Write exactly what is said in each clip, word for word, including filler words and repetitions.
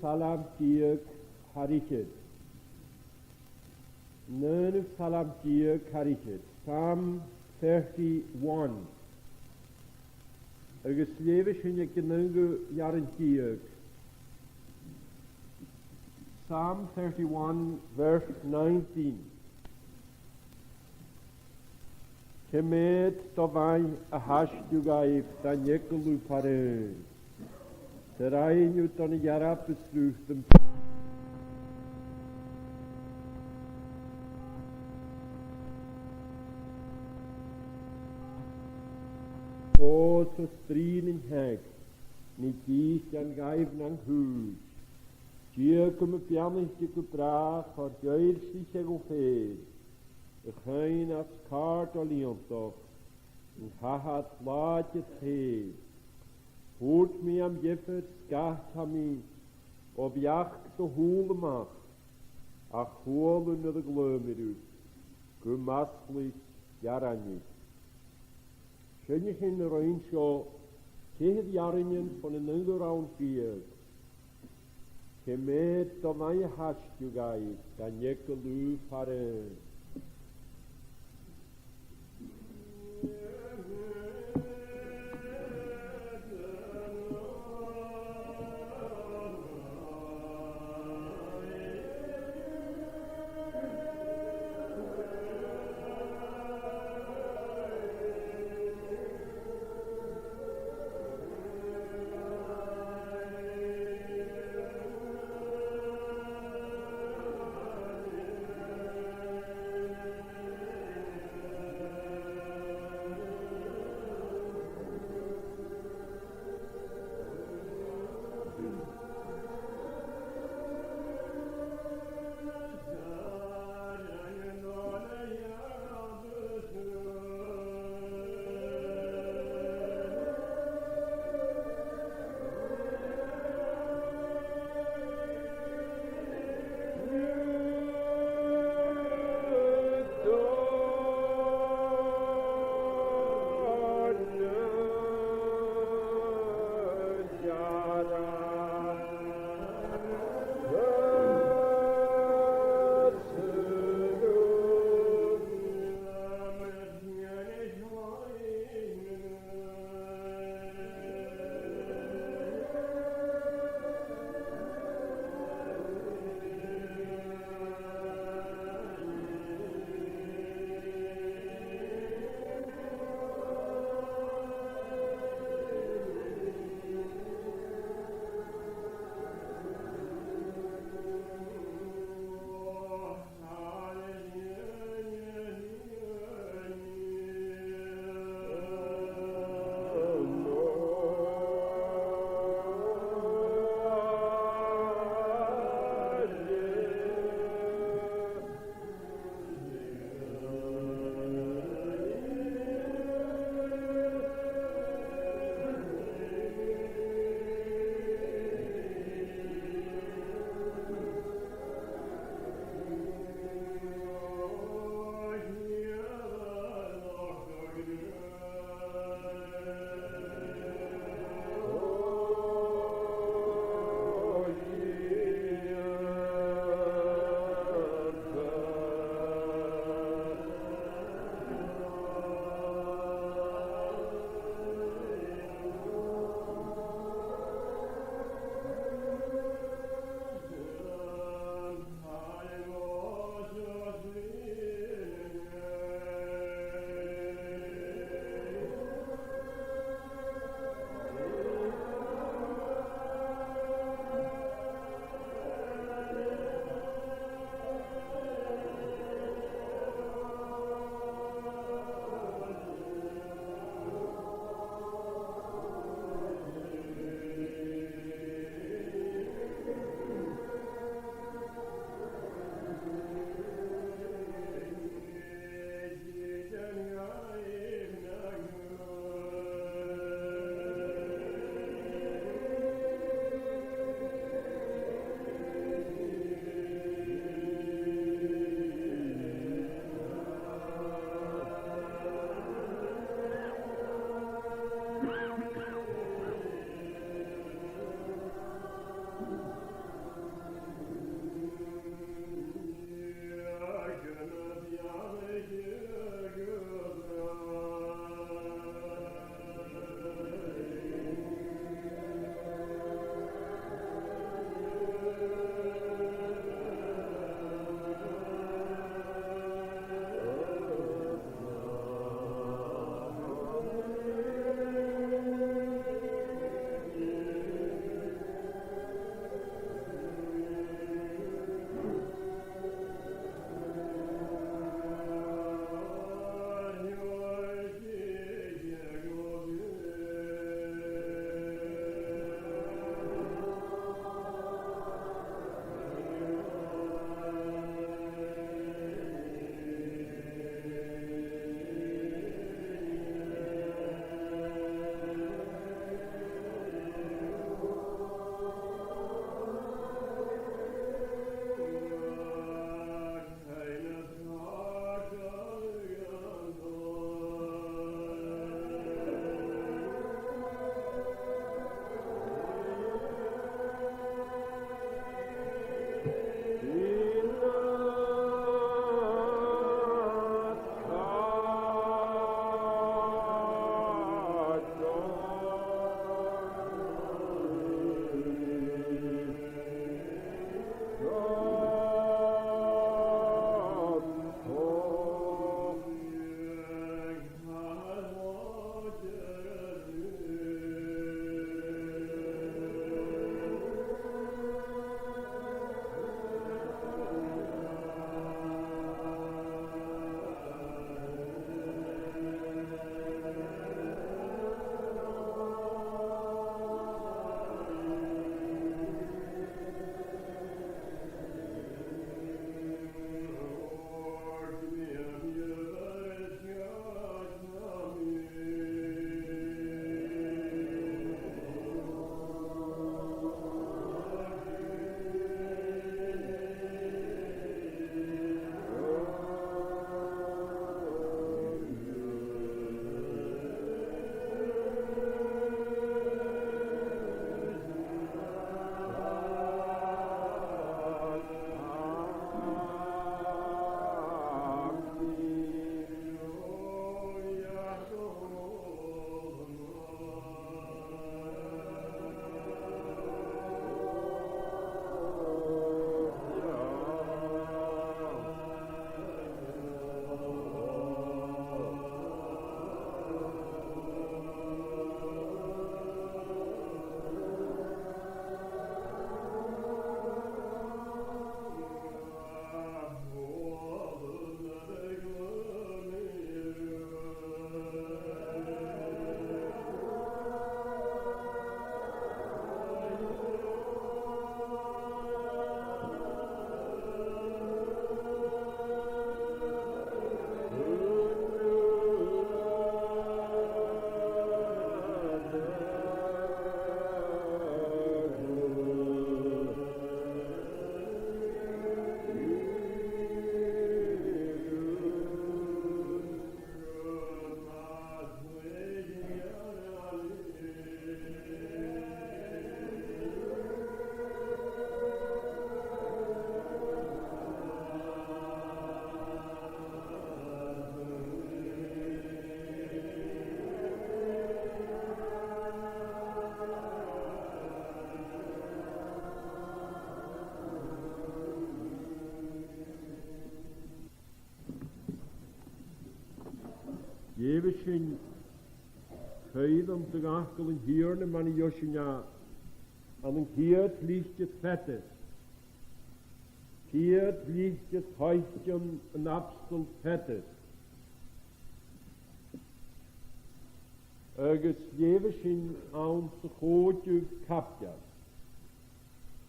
Salm deug thar fhichead. Naoidheamh Salm deug thar fhichead. Psalm thirty-one. Agus leughaidh sinn aig an naoidheamh rann deug. Psalm thirty-one, verse nineteen. Coimhead do mhaith a th' aisteach dhaibh dhan eagal lùth faraon. Tha rinn thu don earbsa is rùstam. Ò, 's e strì nan teagamh, nì dìtean dhaibh nan cùis. Dia gum beannaicheadh tu gu bràth, thoir dh'fhoillsicheadh thu fhèin, a' chuimhne às càirdeil iongantach, an t-Athair làidir fhèin. Thuirt mi, am diofar sgàth tha mi, o bheachd do shùil a-mach, ach chuala thu nuair a ghlaodh mi riut, gum asgaich d' earrainn. Seinnidh sinn na rainn seo ceithir rannan bhon an naoidheamh rann deug. Coimhead do mhaith a th' aisteach dhaibh dhan eagal lùth faraon. Leughaidh sinn cuideam de dh'fhacal an Tighearna mar a gheibh sinn e, ann an ciad litir Pheadair. Ciad litir choitcheann an abstol Pheadair. Agus leughaidh sinn anns a' chòigeamh caibideil.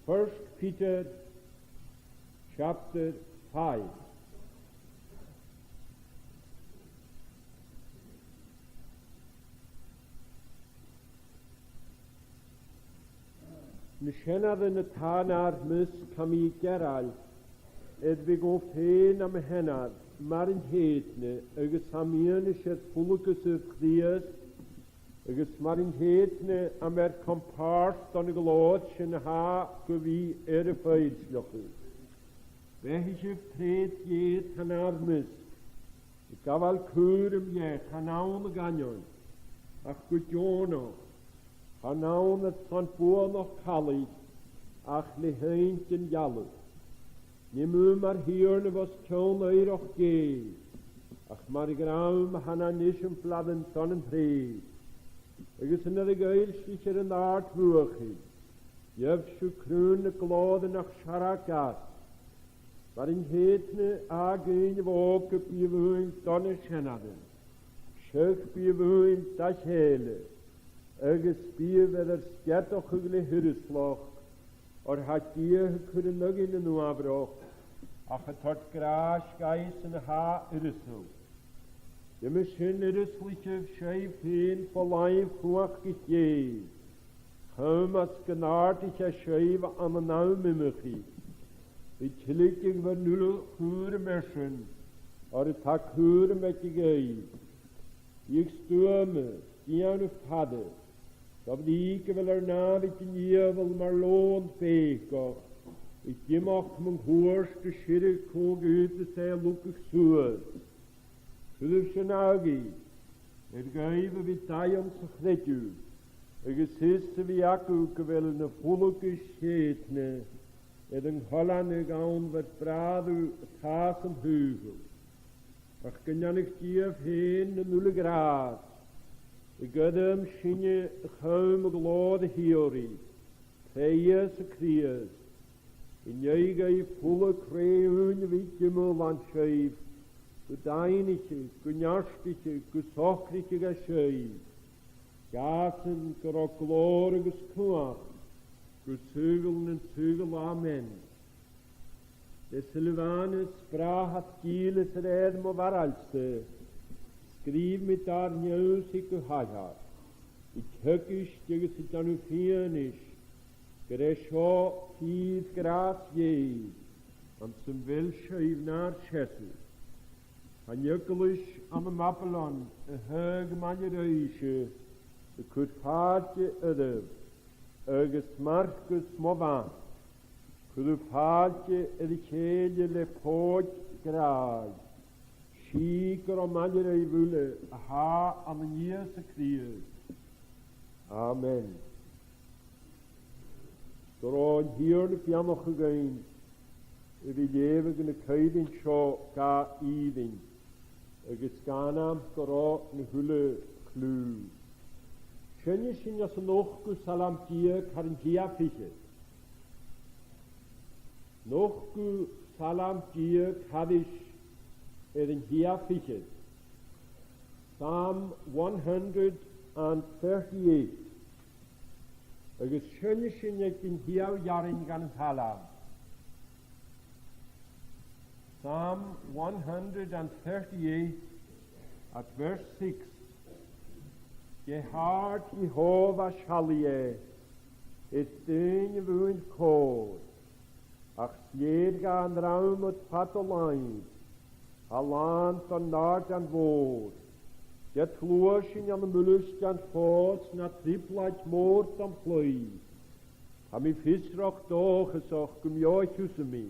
First Peter chapter five. Na seanairean a tha nar measg, tha mi a' gearail air a bhith gam fhèin nam sheanair mar an ceudna, agus tha mi a' miannachadh air fulangas air Crìosd, agus mar an ceudna tha mi air com-pàirt dhan a' ghlòir sin a tha gu bhith air a foillseachadh. Beathaichibh treud Dhè a tha nar measg, a' gabhail cùram Dhè. Chan ann a dh'aindeoin, ach gu deònach; chan ann airson buannachd calaidh, ach le h-inntinn dhealbh. Nì mu mar Thighearna bhos cionn oighreachd Dhè, ach mar a' ghreim a tha nan eisimpleirean don an treud. Agus nuair a dh'fhoillsichear an àrd-bhuachaille, gheibh sibh cruinn na glòire nach searrach às. Mar an ceudna a tha a' ghaoth òga, bithibh uainn do na seanairean, seach bithibh uainn da chèile, agus bithibh air ur sgeadachadh le h-irioslachd, oir tha Dia a' cur an aghaidh nan uamhreach, ach a' toirt gràis dhaibhsan a tha iriosail. Uime sin, irioslaibh sibh fhèin fo làimh chumhachdaich Dhè, chum 's gun àrdaich e sibh ann an àm iomchaidh. Bidh tilgeil bhon uile chùram airsan, oir tha cùram aige dhuibh. Biodh stuama, dèanamh fada, do bhrìgh gu bheil ar nàmhaid an diabhail mar leòmhann bhèiceach, ag imeachd mun cuairt gu sireadh cò dh'fhaodas e a luchadh suas. Cuiribh sin agaibh, air dhaibh a bhith daingeann sa chreideamh, agus fios a bhith agaibh gu bheil na fulangas cheudna air an coileanadh ann bhur bràthair a tha san t-saoghal. Ach gun dèanadh Dia fhèin an uile ghràs, a ghairm sinne a chum a ghlòir a shìorraidh, tro Ìosa Crìosd, an dèidh dhuibh fulang rè ùine a bhith ag iomall an sibh, gu daingnicheadh, gu neartaicheadh, gu socraicheadh e sibh, dh'fhàs e gun robh glòir agus cumhachd gu saoghal nan saoghal. Amen. Le Silvanus, bràthair Gìolas, a rèir mo bharail-sa, sgrìobh mi d' àrd-ionnsaigh gu h-àraidh, a' teagasg agus a' dèanamh fianais gur e seo fìor ghràs Dhè, anns am bheil sibh nar seasamh. Tha an eaglais ann am Babiloin, a thaghadh maille ribhse, a' cur fàilte oirbh, agus Marcas mo mhac, cuiribh fàilte air a chèile le pòig gràidh. Sìth gu robh maille ribh uile a tha ann an Ìosa Crìosd. Amen. Gun robh an Tighearna a' beannachadh dhuinn a bhith a' leughadh na coimhearsnachd seo ga fhìrinn, agus dh'ainm gun robh na h-uile cliù. Seinnidh sinn às an ochdamh salm deug thar an t-siathamh fichead. An ochdamh salm deug thairis air an t-siathamh fichead. Psalm one hundred and thirty-eight. Agus seinnidh sinn aig an t-siathamh earrainn dhen an t-salm. Psalm one hundred and thirty-eight at verse six. Gu h-àrd, Iehòbhah, seallaidh e, is daoine a bhuin còir, ach 's leir dha an rùm ud fad an làimh, tha làn don àird mhòr. Ged ghluais sinn ann am muileasgan fòs, na trioblaidean mòr dom chloinn, tha mi fiosrach dòchasach gum beothaicheas mi.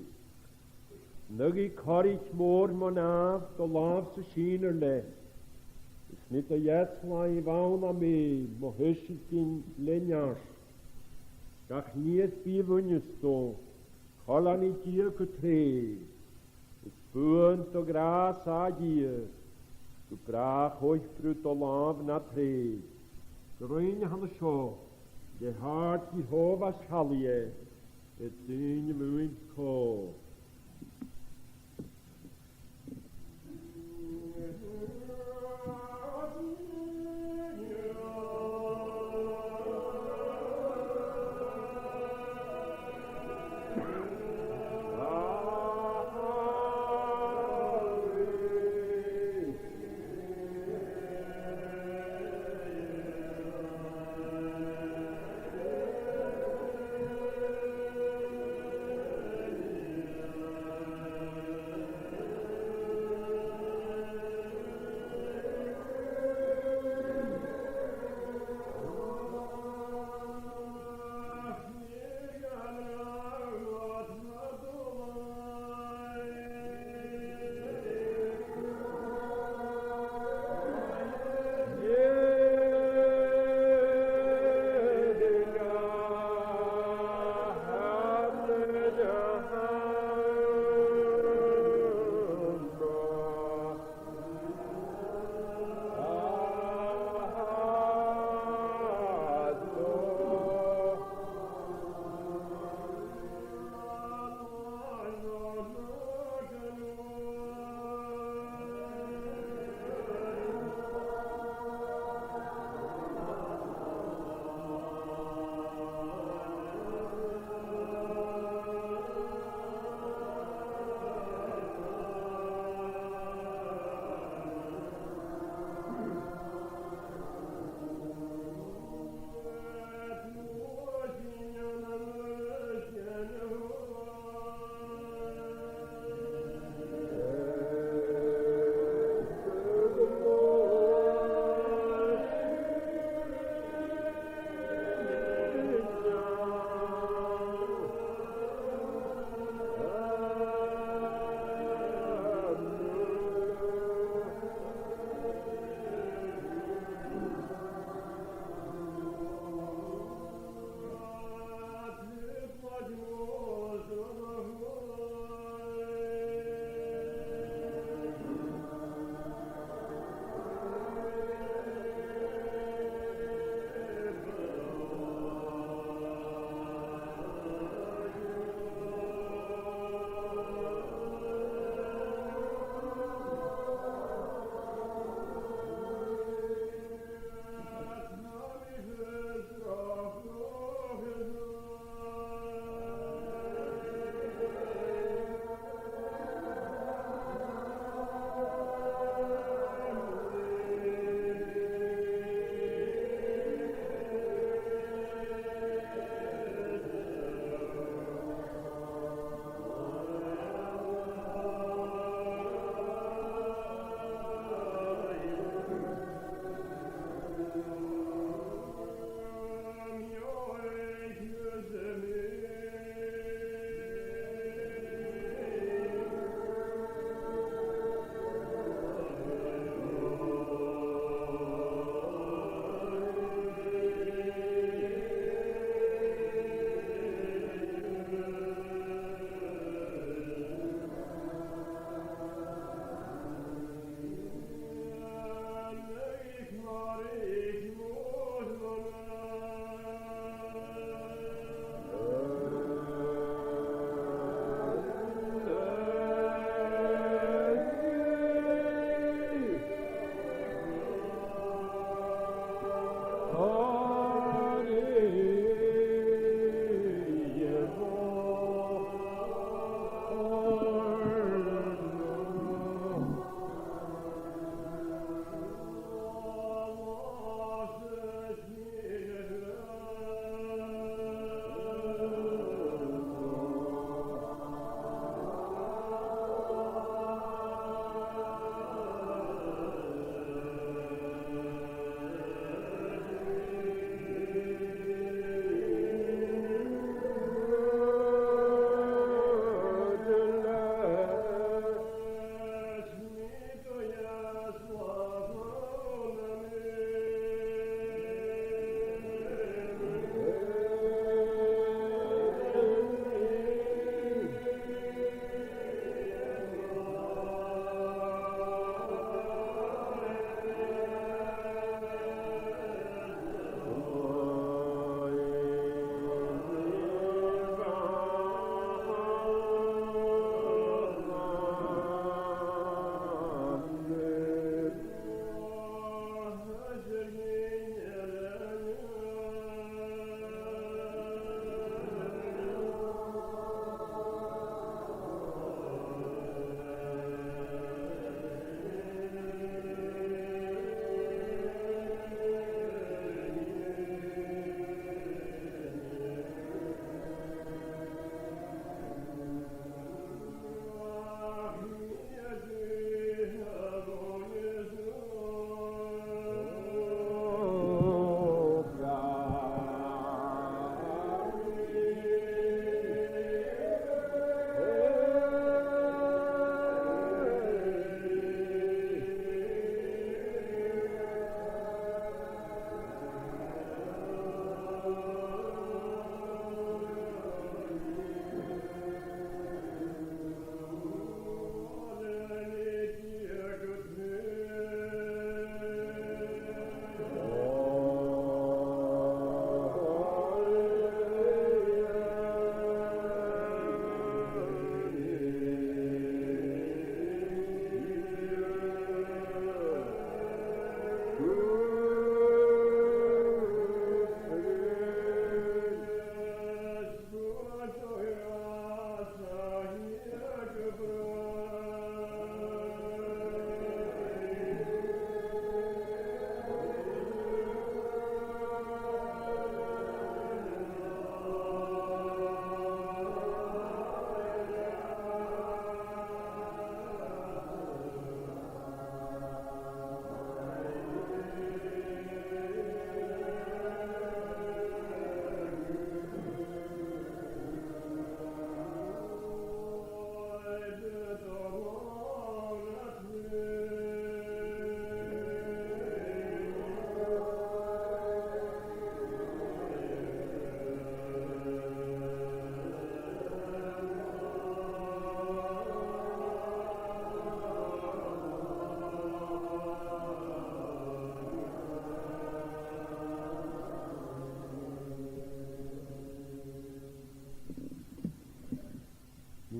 An aghaidh corraich mòr mo nàmh, do làmh-sa sìnear leat, is mi do dheas-làimh ann am fhèin, mo thuiseal gin le neart. Gach nì a bhios bhuineas tu, coileanaidh Dia gu trèigh, is buan do ghràs, a Dhia, Gu bràth oibrich do làmh na trèig. Gu ruige an seo, le h-àird Iehòbhah as cailidh, a' duine mhòr cò.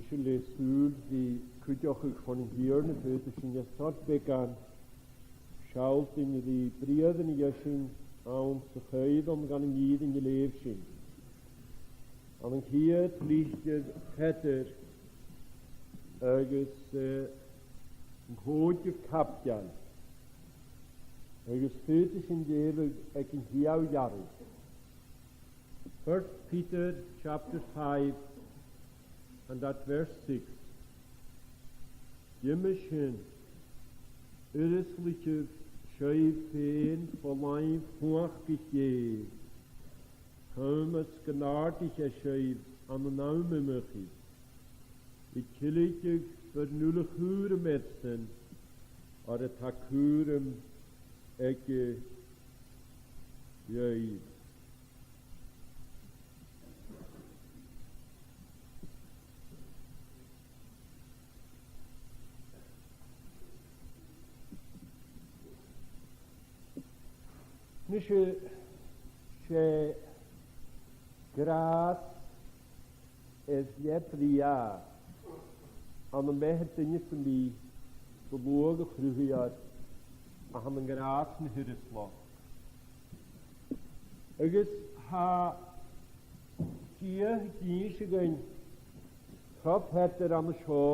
Sibh le sùil ri cuideachadh bhon Tighearna, faodaidh sinn air sort beagan sealltainn ri briathran a dh'eisimpleir anns a' Bhìoball gun an fhìrinn a leugh sinn. Ann an ciad litir Pheadair agus, eh, an còigeamh caibideil, agus faodaidh sinn leughadh aig an t-siathamh rann. First Peter chapter five and at verse six. Uime sin, uireaslaichibh sibh fhèin fo làimh-chumhachdaich Dhè, coimeas gun àrdaichear sibh ann an àm iomchaidh, a' tilgeil ur n-uile chùram airsan, oir tha cùram aige dhuibh. Nise, 's e gràs is leth-bhrìgh ann am beatha duine sam bith gu luath a' Chruthaigheir a th' ann an gràs na h-uireasbhach. Agus tha Dia ag innse dhuinn tro Pheadair an seo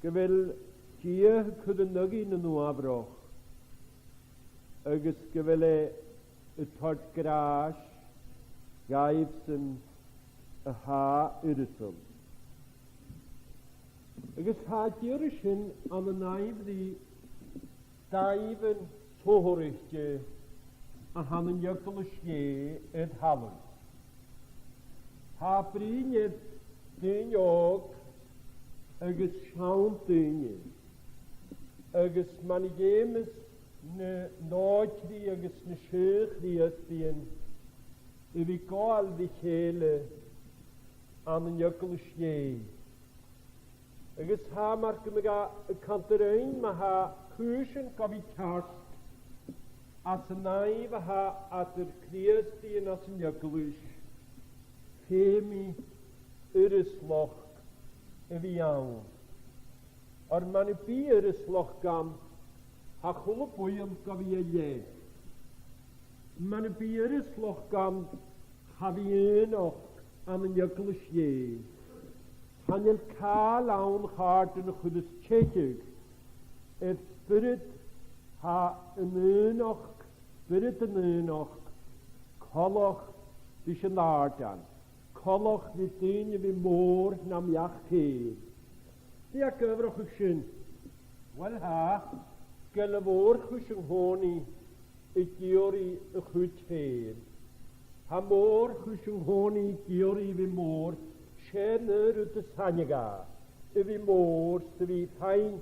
gu bheil Dia a' cur an aghaidh nan uabhrach agus gu bheil e a' toirt gràs dhaibhsan a tha uireasal. Agus tha e ag iarraidh sin ann an aimhrei dàimhean sònraichte a th' ann an eaglais Dhè air thalamh. Tha e a' bruidhinn air daoine òg agus seann daoine, agus mar a dh'fheumas na nòcairean agus na seann-Chrìosdaidhean a bhith a' gabhail ri chèile ann an eaglais Dhè. Agus tha mar gum biodh e a' cantainn rinn, ma tha cùisean gu bhith ceart anns an dàimh a tha eadar Crìosdaidhean anns an eaglais, feumaidh uireasbhachd a bhith ann. Oir mura bi uireasbhachd ann, tha a h-uile buidheann gu bhith air leth. Mura bi uireasbhachd ann, cha bhi aonachd ann an eaglais Dhè. Chan eil càil ann, a chàirdean, a chuidicheas teicheadh air spiorad tha an aonachd, spiorad an aonachd, coltach ris an àirdean, coltach ri daoine a bhith mòr nam beachd fhèin. Dè tha ag adhbhrachadh sin? Uill, tha, gu bheil a' mhòr-chuid an-còmhnaidh ag iarraidh a chuid fhèin. Tha a' mhòr-chuid an-còmhnaidh ag iarraidh a bhith mòr, 's e an aon rud as aithne dha, a bhith mòr, 's a bhith a' faighinn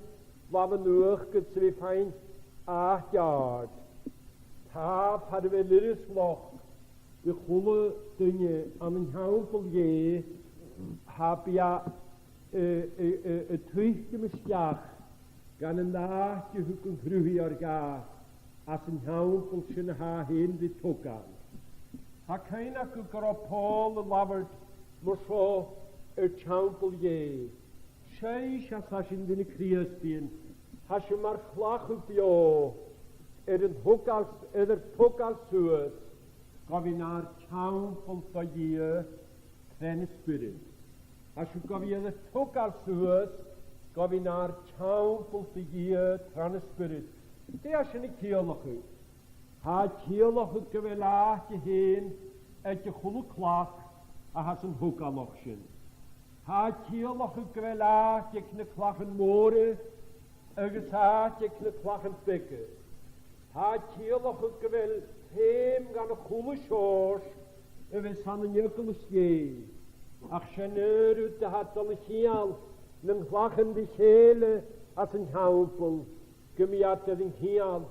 làmh an uachdair, 's a bhith a' faighinn àite àrd. Tha, far a bheil uireasbhachd de a h-uile duine ann an teampall Dhè, tha biadh, eh, eh, eh, a' tuiteam a-steach dhan an àite a thug an Cruthaighear dha anns an teampall sin a tha e fhèin ri togail. Tha cuimhne agaibh gun robh Pòl a' labhairt mar seo air teampall Dhè. Sibhse, ars esan, ri na Crìosdaidhean, tha sibh mar chlachadh beò air an togail, air ar togail suas gu bhith nar teampall do Dhia tron Spiorad. Tha sibh gu bhith air ar togail suas gu bhith nar teampall do Dhia tron Spiorad. Dè tha sin a' ciallachadh? Tha e a' ciallachadh gu bheil àite fhèin aig a h-uile clach a tha san togalach sin. Tha e a' ciallachadh gu bheil àite aig na clachan mòra agus àite aig na clachan beaga. Tha e a' ciallachadh gu bheil feum dhan a h-uile seòrsa a bhios ann an eaglais Dhè. Ach 's e an aon rud a tha a' dol a cheangal nan clachan ri chèile anns an teampall, gum bi iad air an ceangal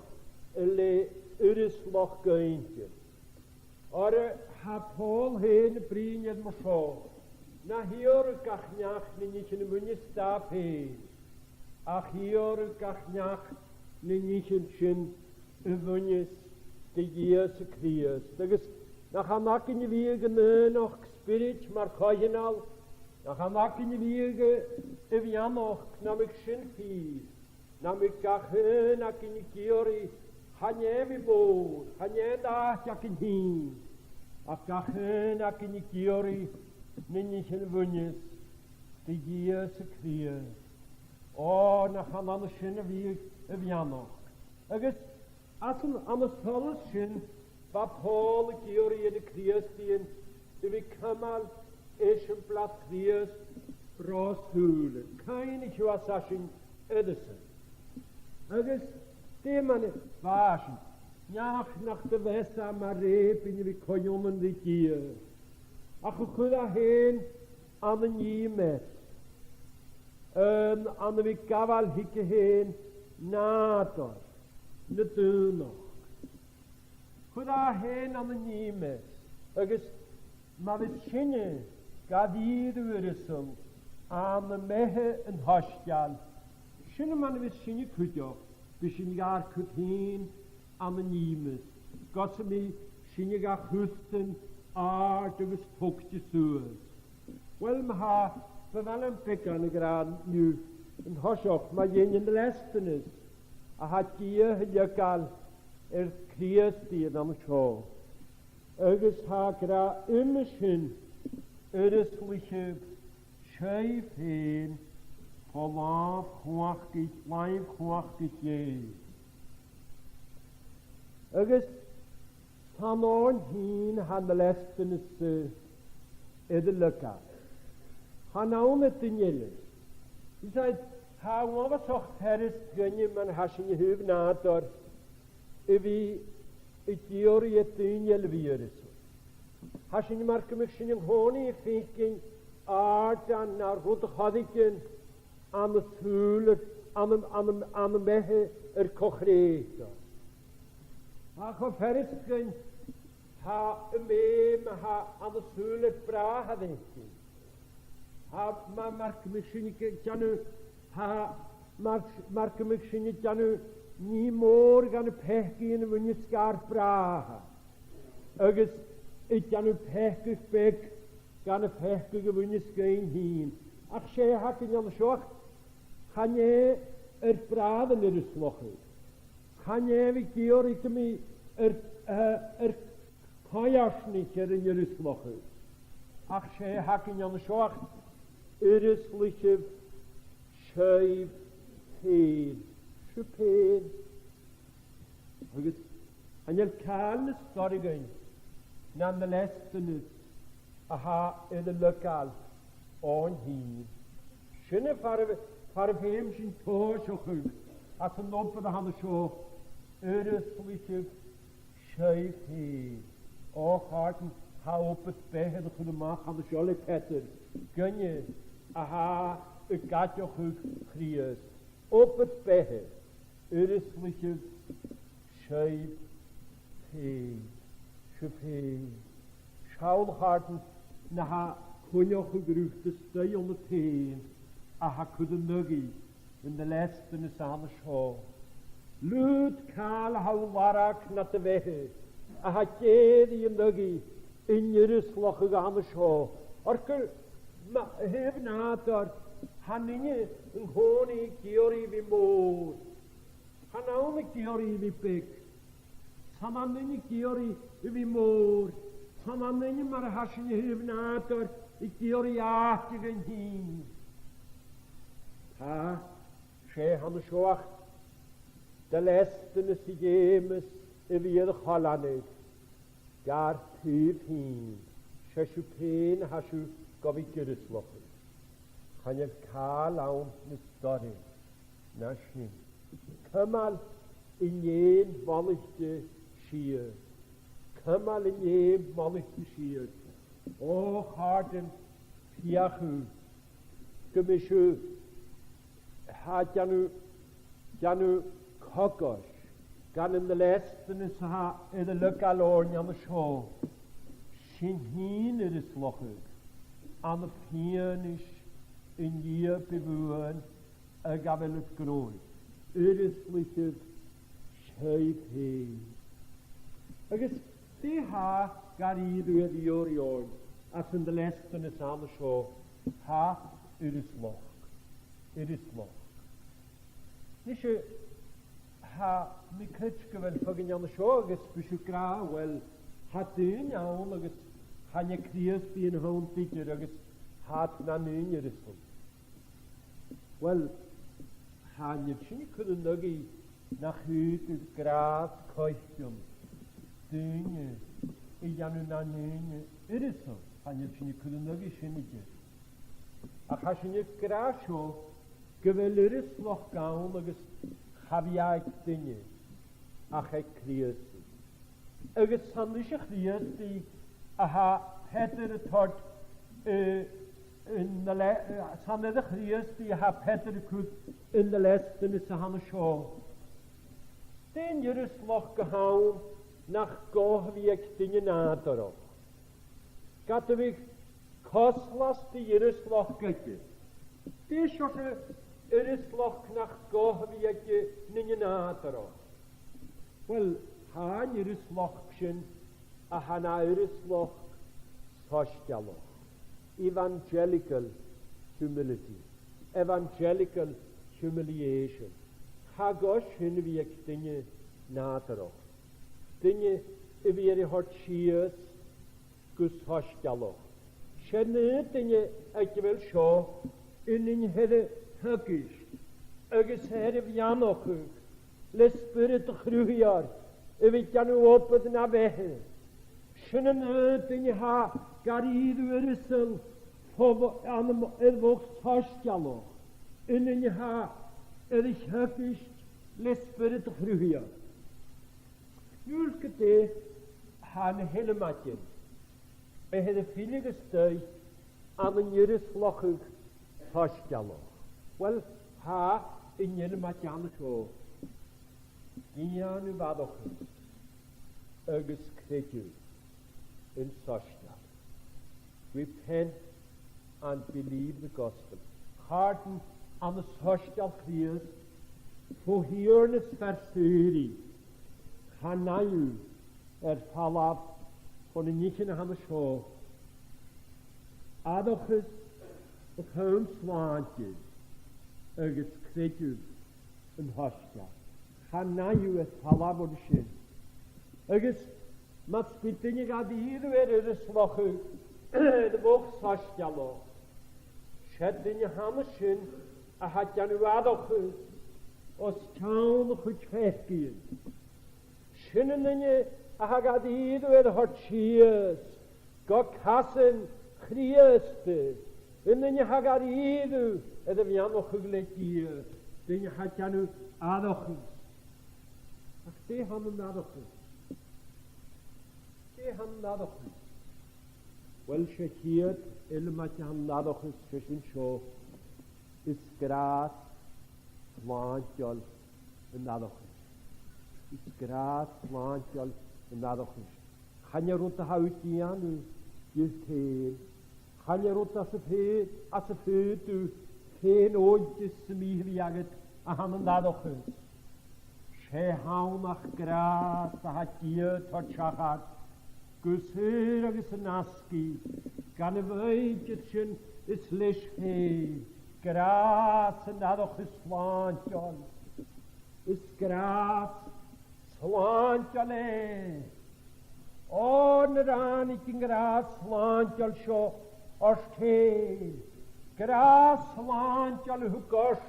le uireasbhachd innte. Oir, eh, tha Pòl fhèin a' bruidhinn air mar seo, na h-iarradh gach neach na nithean a bhuineas dha fhèin, ach iarradh gach neach na nithean sin a bhuineas do dh'Ìosa Crìosd. Agus nach ann againn a bhith aig an aonachd spiorad mar choitheanal, Nach ann againn a bhiodh a' bheannachd, nam biodh sin fìor, nam biodh gach aon againn ag iarraidh, chan e a bhith mòr, chan e an t-àite againn fhìn, ach gach aon againn ag iarraidh na nithean a bhuineas do Dhia sa chridhe. Ò, nach ann ann an sin a bhiodh a' bheannachd. Agus anns an, ann an solas sin, bha Pòl ag iarraidh air na Crìosdaidhean a bhith a' cumail eisimpleir Chrìosd ro shùilean, cuimhnichibh às a sin uile-san. Agus dè mar a bha sin, neach nach do mheas e mar rèibinn a bhith co-ionann ri Dia, ach a chuir e fhèin ann an nì meas, ann, ann a bhith a' gabhail thuige fhèin nàdar na daonnachd. Chuir e fhèin ann an nì meas, agus ma bhios sinne gad iarraidh uireasal ann am beatha an t-soisgeil, sin mar a bhios sinne cuideachd, bidh sinne gar cur fhìn ann an nì meas, gus am bi sinne ga chosnadh àrd agus togte suas. Uill, ma-thà, bu mhath leam beagan a ràdh an-diugh an toiseach mu dheidhinn an dleastanas a tha Dia a' leigeil air Crìosdaidhean an seo. Agus tha e ag ràdh uime sin, uireaslaichibh sibh fhèin fo làmh-chumhachdaich, làmh-chumhachdaich Dhè. Agus 's ann oirnn fhìn a tha an dleastanas, eh, air a leigeil. Chan ann air duine eile. Is e, tha e uabhasach furasta dhuinne, mar a tha sinn a thaobh nàdair, a bhith ag iarraidh air duine eile a bhith uireasal. Tha sinn mar gum biodh sinn an-còmhnaidh a' faicinn àirdean no rudan a' còrdadh ann an sùilean, ann an, ann an, ann am beatha air co-chreutaireachd. Ach cho furasta dhuinn, tha am feum a tha ann an sùilean bràthair fhaicinn. Tha, ma-, mar gum biodh sinn a' dèanamh, tha, mar, mar gum biodh sinn a' dèanamh nì mòr dha na peacaidhean a bhuineas dhar bràthair, agus a' dèanamh peacadh beag dha na peacaidhean a bhuineas dhuinn fhìn. Ach 's e a th' againn an seo, chan e ar bràthair an uireasbhaichte. Chan e a bhith ag iarraidh gum bi ar, eh, ar coimhearsnachd air an uireasbhaichte. Ach 's e a th' againn an seo, uireaslaichibh sibh fhèin. Sibh fhèin. Agus chan eil càil nas dorra dhuinn na an dleastanas a tha air a leigeil oirnn fhìn. Sin far a, far am feum sinn tòiseachadh anns an obair a th' ann an seo, uireaslaichibh sibh fhèin. Ò, a chàirdean, tha obair-beatha air a chur a-mach an seo le Peadar, gu duine a tha ag aideachadh Chrìosd. Obair-beatha, uireaslaichibh sibh fhèin, sibh fhèin. Seall, a chàirdean, na tha coinneachadh riut a-staigh annad fhèin a tha a' cur an aghaidh an dleastanas a th' ann an seo. Liuthad càil a tha thu a' lorg nad bheatha, a tha ag èirigh an aghaidh an uireaslachadh a th' ann an seo. Oir gu, ma, a thaobh nàdair, chan eil duine an-còmhnaidh ag iarraidh a bhith mòr. Chan ann ag iarraidh a bhith beag. Chan ann duine ag iarraidh a bhith mòr. Chan ann duine mar a tha sinn a thaobh nàdair ag iarraidh àite dhuinn fhìn. Tha, 's e a th' ann an seo ach dleastanas a dh'fheumas a bhith air a choileanadh gar taobh fhìn. 'S e sibh fhèin a tha sibh gu bhith ag uireaslachadh. Chan eil càil ann nas dorra na sin. Cumail an fheum mhallaichte sìos. Cumail an fheum mhallaichte sìos. Ò, a chàirdean, feuchaibh gum bi sibh a' dèanamh, dèanamh cogais dhan an dleastanas a tha air a leigeil oirnn an seo. Sinn fhìn uireaslachadh ann am fianais an Dia bu bhuan a ghabh e leis gu robh. Uireaslaichibh sibh fhèin. Agus dè tha gar iarraidh a bhith oirnn anns an dleastanas a th' ann an seo? Tha irioslachd. Irioslachd. Nise, tha mi a' creidsinn gu bheil feadhainn an seo agus bidh sibh ag ràdh, uill, tha daoine ann agus chan e Crìosdaidh a th' annta idir agus tha iad nan aon irioslachd. Uill, chan eil sin a' cur an aghaidh nach fhaod gràs coitcheann daoine a dhèanamh nan aon irioslachd. Chan eil sin a' cur an aghaidh sin idir. Ach tha sinn ag ràdh seo gu bheil irioslachd ann agus cha bhi i aig duine ach aig Crìosdaidh. Agus 's ann ris a' Chrìosdaidh a tha Peadar a' toirt, eh, an le-, eh, 's ann air a' Chrìosdaidh a tha Peadar a' cur an leasanas a th' ann an seo. Dè an irioslachd a th' ann nach gabh a bhith aig duine nàdarrach? Ged a bhiodh coslas de dh'irioslachd aige. Dè seòrsa irioslachd nach gabh a bhith aig duine nàdarrach? Uill, tha an irioslachd sin a tha na irioslachd soisgeulach. Evangelical humility. Evangelical humiliation. Cha ghabh sin a bhith aig duine nàdarrach. Duine a bhith air a thoirt sìos gu soisgeulachd. 'S e an aon duine aig a bheil seo, an duine a tha air a theagasg agus a tha air a bheannachadh le Spiorad a' Chruthaigheir a bhith a' dèanamh obair na bheatha. Sin an aon duine a tha gar iarraidh irioslaich fo-, ann am, air bhog soisgeulachd. An duine a tha air a theagasg le Spiorad a' Chruthaigheir. Nuair gu dè tha na h-eileamaidean a tha air a filleadh a-staigh ann an irioslachadh soisgeulach? Uill, tha an eileamaid ann an seo. Dèanamh aithreachas agus creideamh an soisgeil. Repent and believe the gospel. Chàirdean ann an soisgeul Chrìosd, fo Thighearnas fear-saoraidh, chan fhaigh thu air falbh bho na nithean a th' ann an seo. Aithreachas a' chum slàinte agus creideamh an t-soisgeil. Chan fhaigh thu air falbh bhon sin. Agus mus bi duine gad iarraidh air irioslachadh air bhog soisgeulach, 's e duine a th' ann an sin a tha a' dèanamh aithreachas os cionn a chuid pheacaidhean. Sin an duine a tha gad iarraidh air a thoirt sìos gu casan Chrìosd, an duine a tha gad iarraidh air a bheannachadh le Dia, duine a tha a' dèanamh aithreachas. Ach dè th' ann an aithreachas? Dè th' ann an aithreachas? Uill, 's e a' chiad eileamaid a th' ann an aithreachas, 's e sin seo. Is gràs slàinteil an aithreachais. Is gràs slàinteil an aithreachais. Chan e rud a tha thu a' dèanamh dhut fhèin. Chan e rud às a fheu-, às a faod thu fèin-oiltes sam bith a bhith agad a th' ann an aithreachas. 'S e th' ann ach gràs a tha Dia a' toirt seachad gu saor agus an-asgaidh, gun a' mhòintich sin is leis fhèin, gràs an aithreachais slàinteil. Is gràs slàinteil e. O, nuair a ràinig an gràs slàinteil seo ort fhèin, gràs slàinteil a thug ort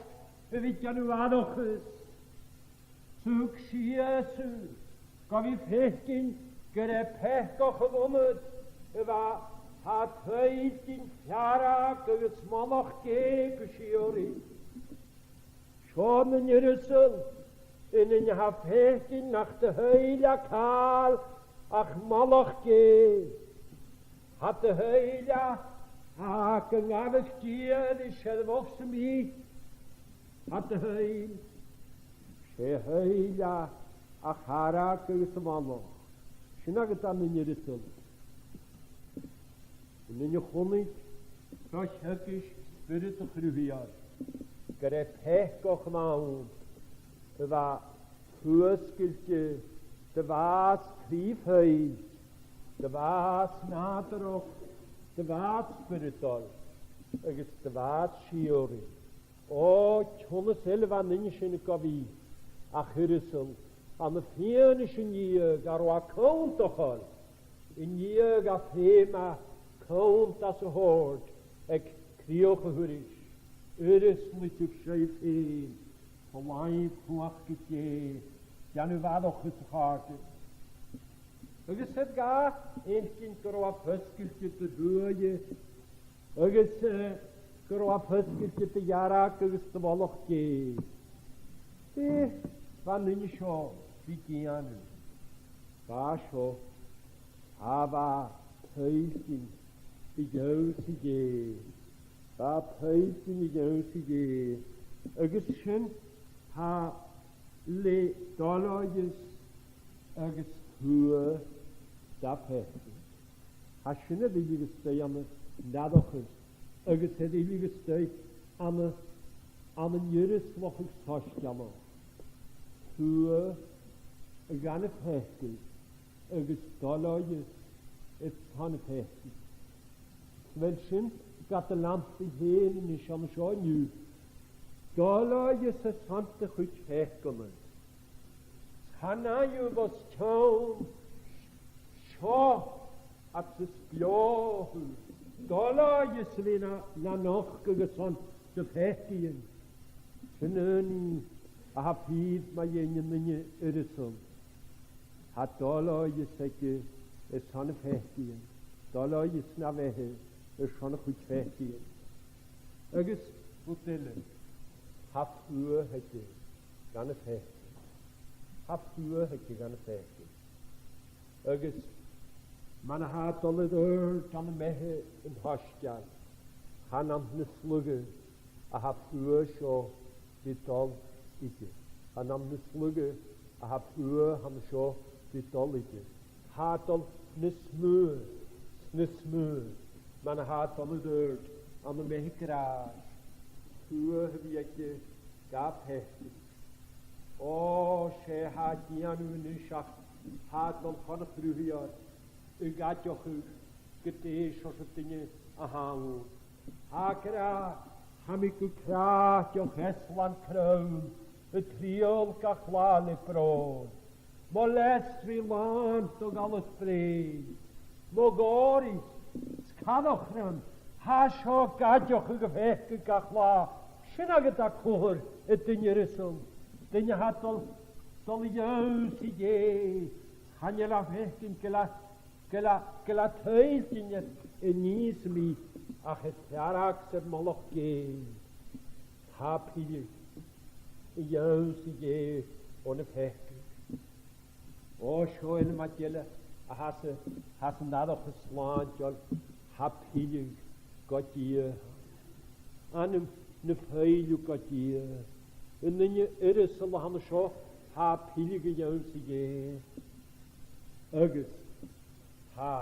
a bhith a' dèanamh aithreachais. Thug sìos thu gu bhith a' faicinn gur e peacach a bh' annad, a bha, tha thu a' tuigsinn fearg agus molach Dhè gu sìorraidh. Seo an irioslachd, an duine a tha a' faicinn nach do shaoil e càil ach molach Dhè. Tha do shaoil e, tha e gun gabhail Dia ris air bhog sam bith. Tha do shaoil, 's e shaoil e ach fearg agus a' mholach. Sin agad an irioslachd. An duine a chunnaic tro theagasg Spiorad a' Chruthaigheir gur e peacach a bh' ann, a bha fuasgailte, do bhàs trì fhèin, do bhàs nàdarrach, do bhàs spioradail, agus do bhàs sìorraidh. O, cionnas eile bha an duine sin gu bhith ach uireasal, ann am fianais an Dia, gun robh e a' cunntadh, an Dia gum feum e cunntas a thoirt aig crìoch a thurais, uireasal a' tighinn seo fhèin, fo làimh cumhachd Dhè, dèanamh barrachd sa chàirdeas. Agus air dha fhaicinn gun robh e fosgailte do dh'uaigh, agus, eh, gun robh e fosgailte do dhearg agus do mhullach Dhè. Dè bha an duine seo a' dèanamh? Bha seo, a bha a' toirt an ionnsaigh Dhè. Bha a' toirt an ionnsaigh Dhè. Agus sin, tha le doileachas agus tuath dha pheacadh. Tha sin air tilleadh a-staigh ann an aithreachas, agus air tilleadh a-staigh ann an, ann an irioslachadh soisgeulach. Tuath dhan a' pheacadh agus doileachas airson a' pheacaidh. Uill, sin gad leantainn fhèin a-nis an seo an-diugh. Doileachas airson do chuid pheacannan. Chan fhaigh thu os cionn seo agus is beò thu. Doileachas a bhith na, na nochdadh airson do pheacaidhean. Sin an nì a tha fìor mu dheidhinn an duine iriosail. Tha doileachas aige airson a pheacaidhean. Doileachas na bheatha airson a chuid pheacaidhean. Agus rud eile, tha fuath aige dhan a' pheacadh. Tha fuath aige dhan a' pheacadh. Agus mar a tha e a' dol air adhart ann am beatha an t-soisgeil, chan ann nas lugha a tha fuath seo ri dol aige. Chan ann nas lugha a tha fuath an seo ri dol aige. Tha e a' dol nas motha, nas motha, mar a tha e a' dol air adhart ann am beatha gràis. Fuath a bhith aige dha pheacadh. O, 's e tha e a' dèanamh a-nis ach tha e a' dol chun a' Chruthaigheir a dh'aideachadh gu dè seòrsa duine a th' ann. Tha e ag ràdh, tha mi gu cràdh, o chreaslaidh crom, a' triall gach latha le bròn. Mo leas ri làn do dh'fhallas brèagha, mo dhòraich, 's cadal crom, tha seo ag aideachadh a' pheacaidh gach latha. Sin agad a' chomhair, a dhuine iriosail, duine a tha a' dol, dol a dh'ionnsaigh Dhè. Chan eil e a' faicinn gu bheil e, gu bheil e, gu bheil e a' toirt dhuinne a-nìos a-mhàin, ach air fearg 's air mullach Dhè. Tha e a' pilleadh a dh'ionnsaigh Dhè o na pheacaidhean. O, seo eile math eile a th' anns a', th' anns an aithreachas slàinteil, tha e a' pilleadh gu Dia. Anam na faoilidh gu Dia. An duine iriosail a th' ann an seo, tha e a' pilleadh a dh'ionnsaigh Dhè. Agus tha,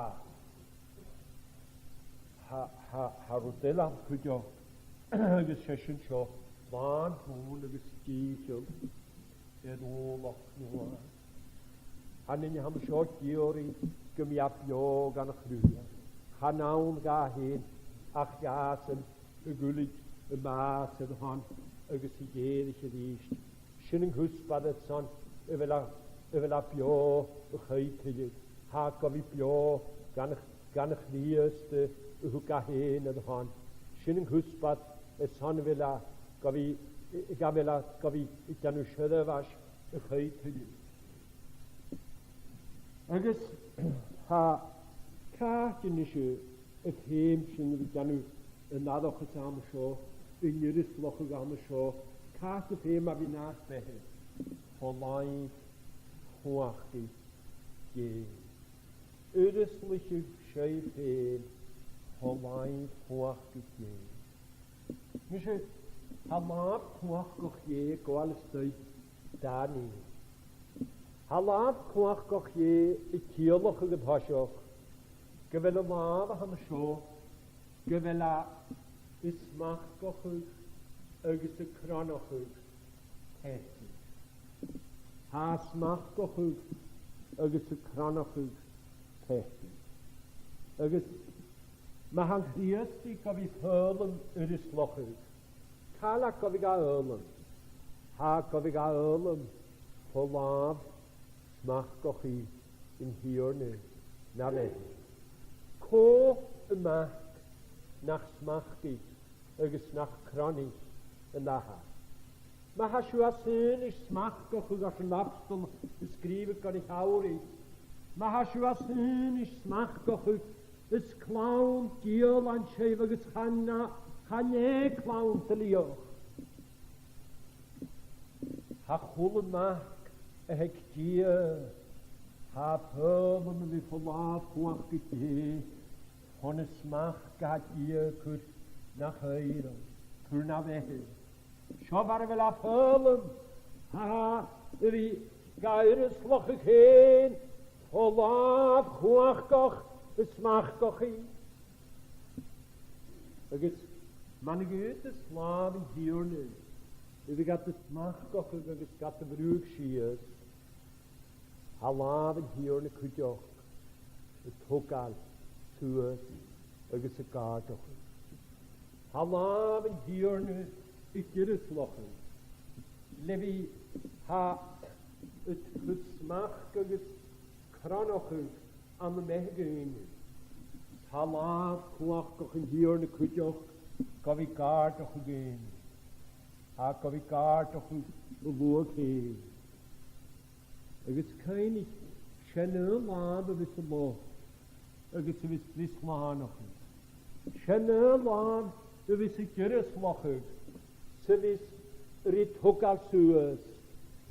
tha, tha, tha rud eile ann cuideachd, agus 's e sin seo, làn shùil agus dìcheall air ualach na mhàs. Tha an duine a th' ann an seo ag iarraidh gum bi e beò dhan a' Chruthaighear. Chan ann dha fhèin ach dha-san a dh'fhuiling am bàs air a shon agus a dh'èirich a-rithist. Sin an cuspair airson a bheil e, a bheil e beò a-chaoidh tuilleadh. Tha e gu bhith beò dhan a', dhan a' Chrìosd a thug e fhèin air a shon. Sin an cuspair airson a bheil e gu bhith, a bheil e gu bhith a' dèanamh seirbheis a-chaoidh tuilleadh. Agus tha càit a-nis a, a' feum sinn a bhith a' dèanamh an aithreachas ann an seo, an irioslachadh ann an seo, càit a' feum a bhith nas beatha? Fo làimh chumhachdaich Dhè. Irioslaicheadh sibh fhèin fo làimh chumhachdaich Dhè. Nise, tha làmh cumhachdach Dhè a' gabhail a-staigh dà nì. Tha làmh cumhachdach Dhè a' ciallachadh an toiseach gu bheil an làmh a th' ann an seo, gu bheil e a' smachdachadh agus a' cronachadh peacaidh. Tha e a' smachdachadh agus a' cronachadh peacaidh. Agus Ma tha an Crìosdaidh gu bhith a' foghlam uireasbhaidh, càit a bheil e gu bhith ga fhoghlam? Tha e gu bhith ga fhoghlam fo làmh smachdachaidh an Tighearna na bheatha. Cò am mac nach smachdaich agus nach cronaich an Athar? Ma tha sibh a' smaoineachadh air smachdachaidh, ars an abstol a sgrìobh gun a' Gheamhradh, ma tha sibh a' smaoineachadh air smachdachaidh, is clann diabhlain sibh agus chan, chan e clann tuilleadh. Tha a h-uile mac a th' aig Dia, tha e a' foghlam a bhith fo làmh chumhachdaich Dhè, fon a' smachd a tha Dia a' cur na choire, a' cur na bheatha. Seo far a bheil e a' foghlam, tha e a' bhith ga uireasbhadachadh fhèin fo làmh chumhachdach a' smachdachaidh. Agus mar a dh'fhaodas làmh an Tighearna a bhith gad smachdachaidh agus gad bhruthadh sìos, tha làmh an Tighearna cuideachd a' togail suas agus a' gàirdeachadh. Tha làmh an Tighearna ag uireasbhachadh le bhith, tha, a' cur smachd agus cronachadh ann am beatha dhaoine. Tha làmh cumhachdach an Tighearna cuideachd gu bhith a' gàirdeachadh dhaoine. Tha e gu bhith a' gàirdeachadh a shluaigh fhèin. Agus cuimhnich, 's e an aon làmh a bhios a' losgadh agus a bhios a' dol a shlànachadh. 'S e an aon làmh a bhios ag uireasbhachadh 's a bhios ri togail suas.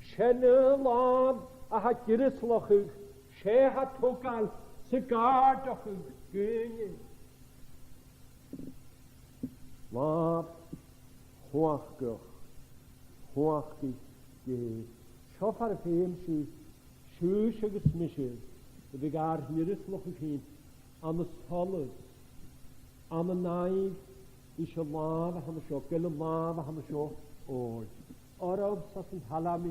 'S e an aon làmh a tha ag uireasbhachadh, 's e a tha a' togail 's a' gàirdeachadh dhaoine. Làmh chumhachdach, chumhachdaich Dhè. Seo far am feum sibh, sibhse agus mise, a bhith gar n-uireasbhachadh fhìn ann an solas, ann an nàimh, ris an làmh a th' ann an seo, gu bheil an làmh a th' ann an seo òir. Oirbh 's anns an t-salm,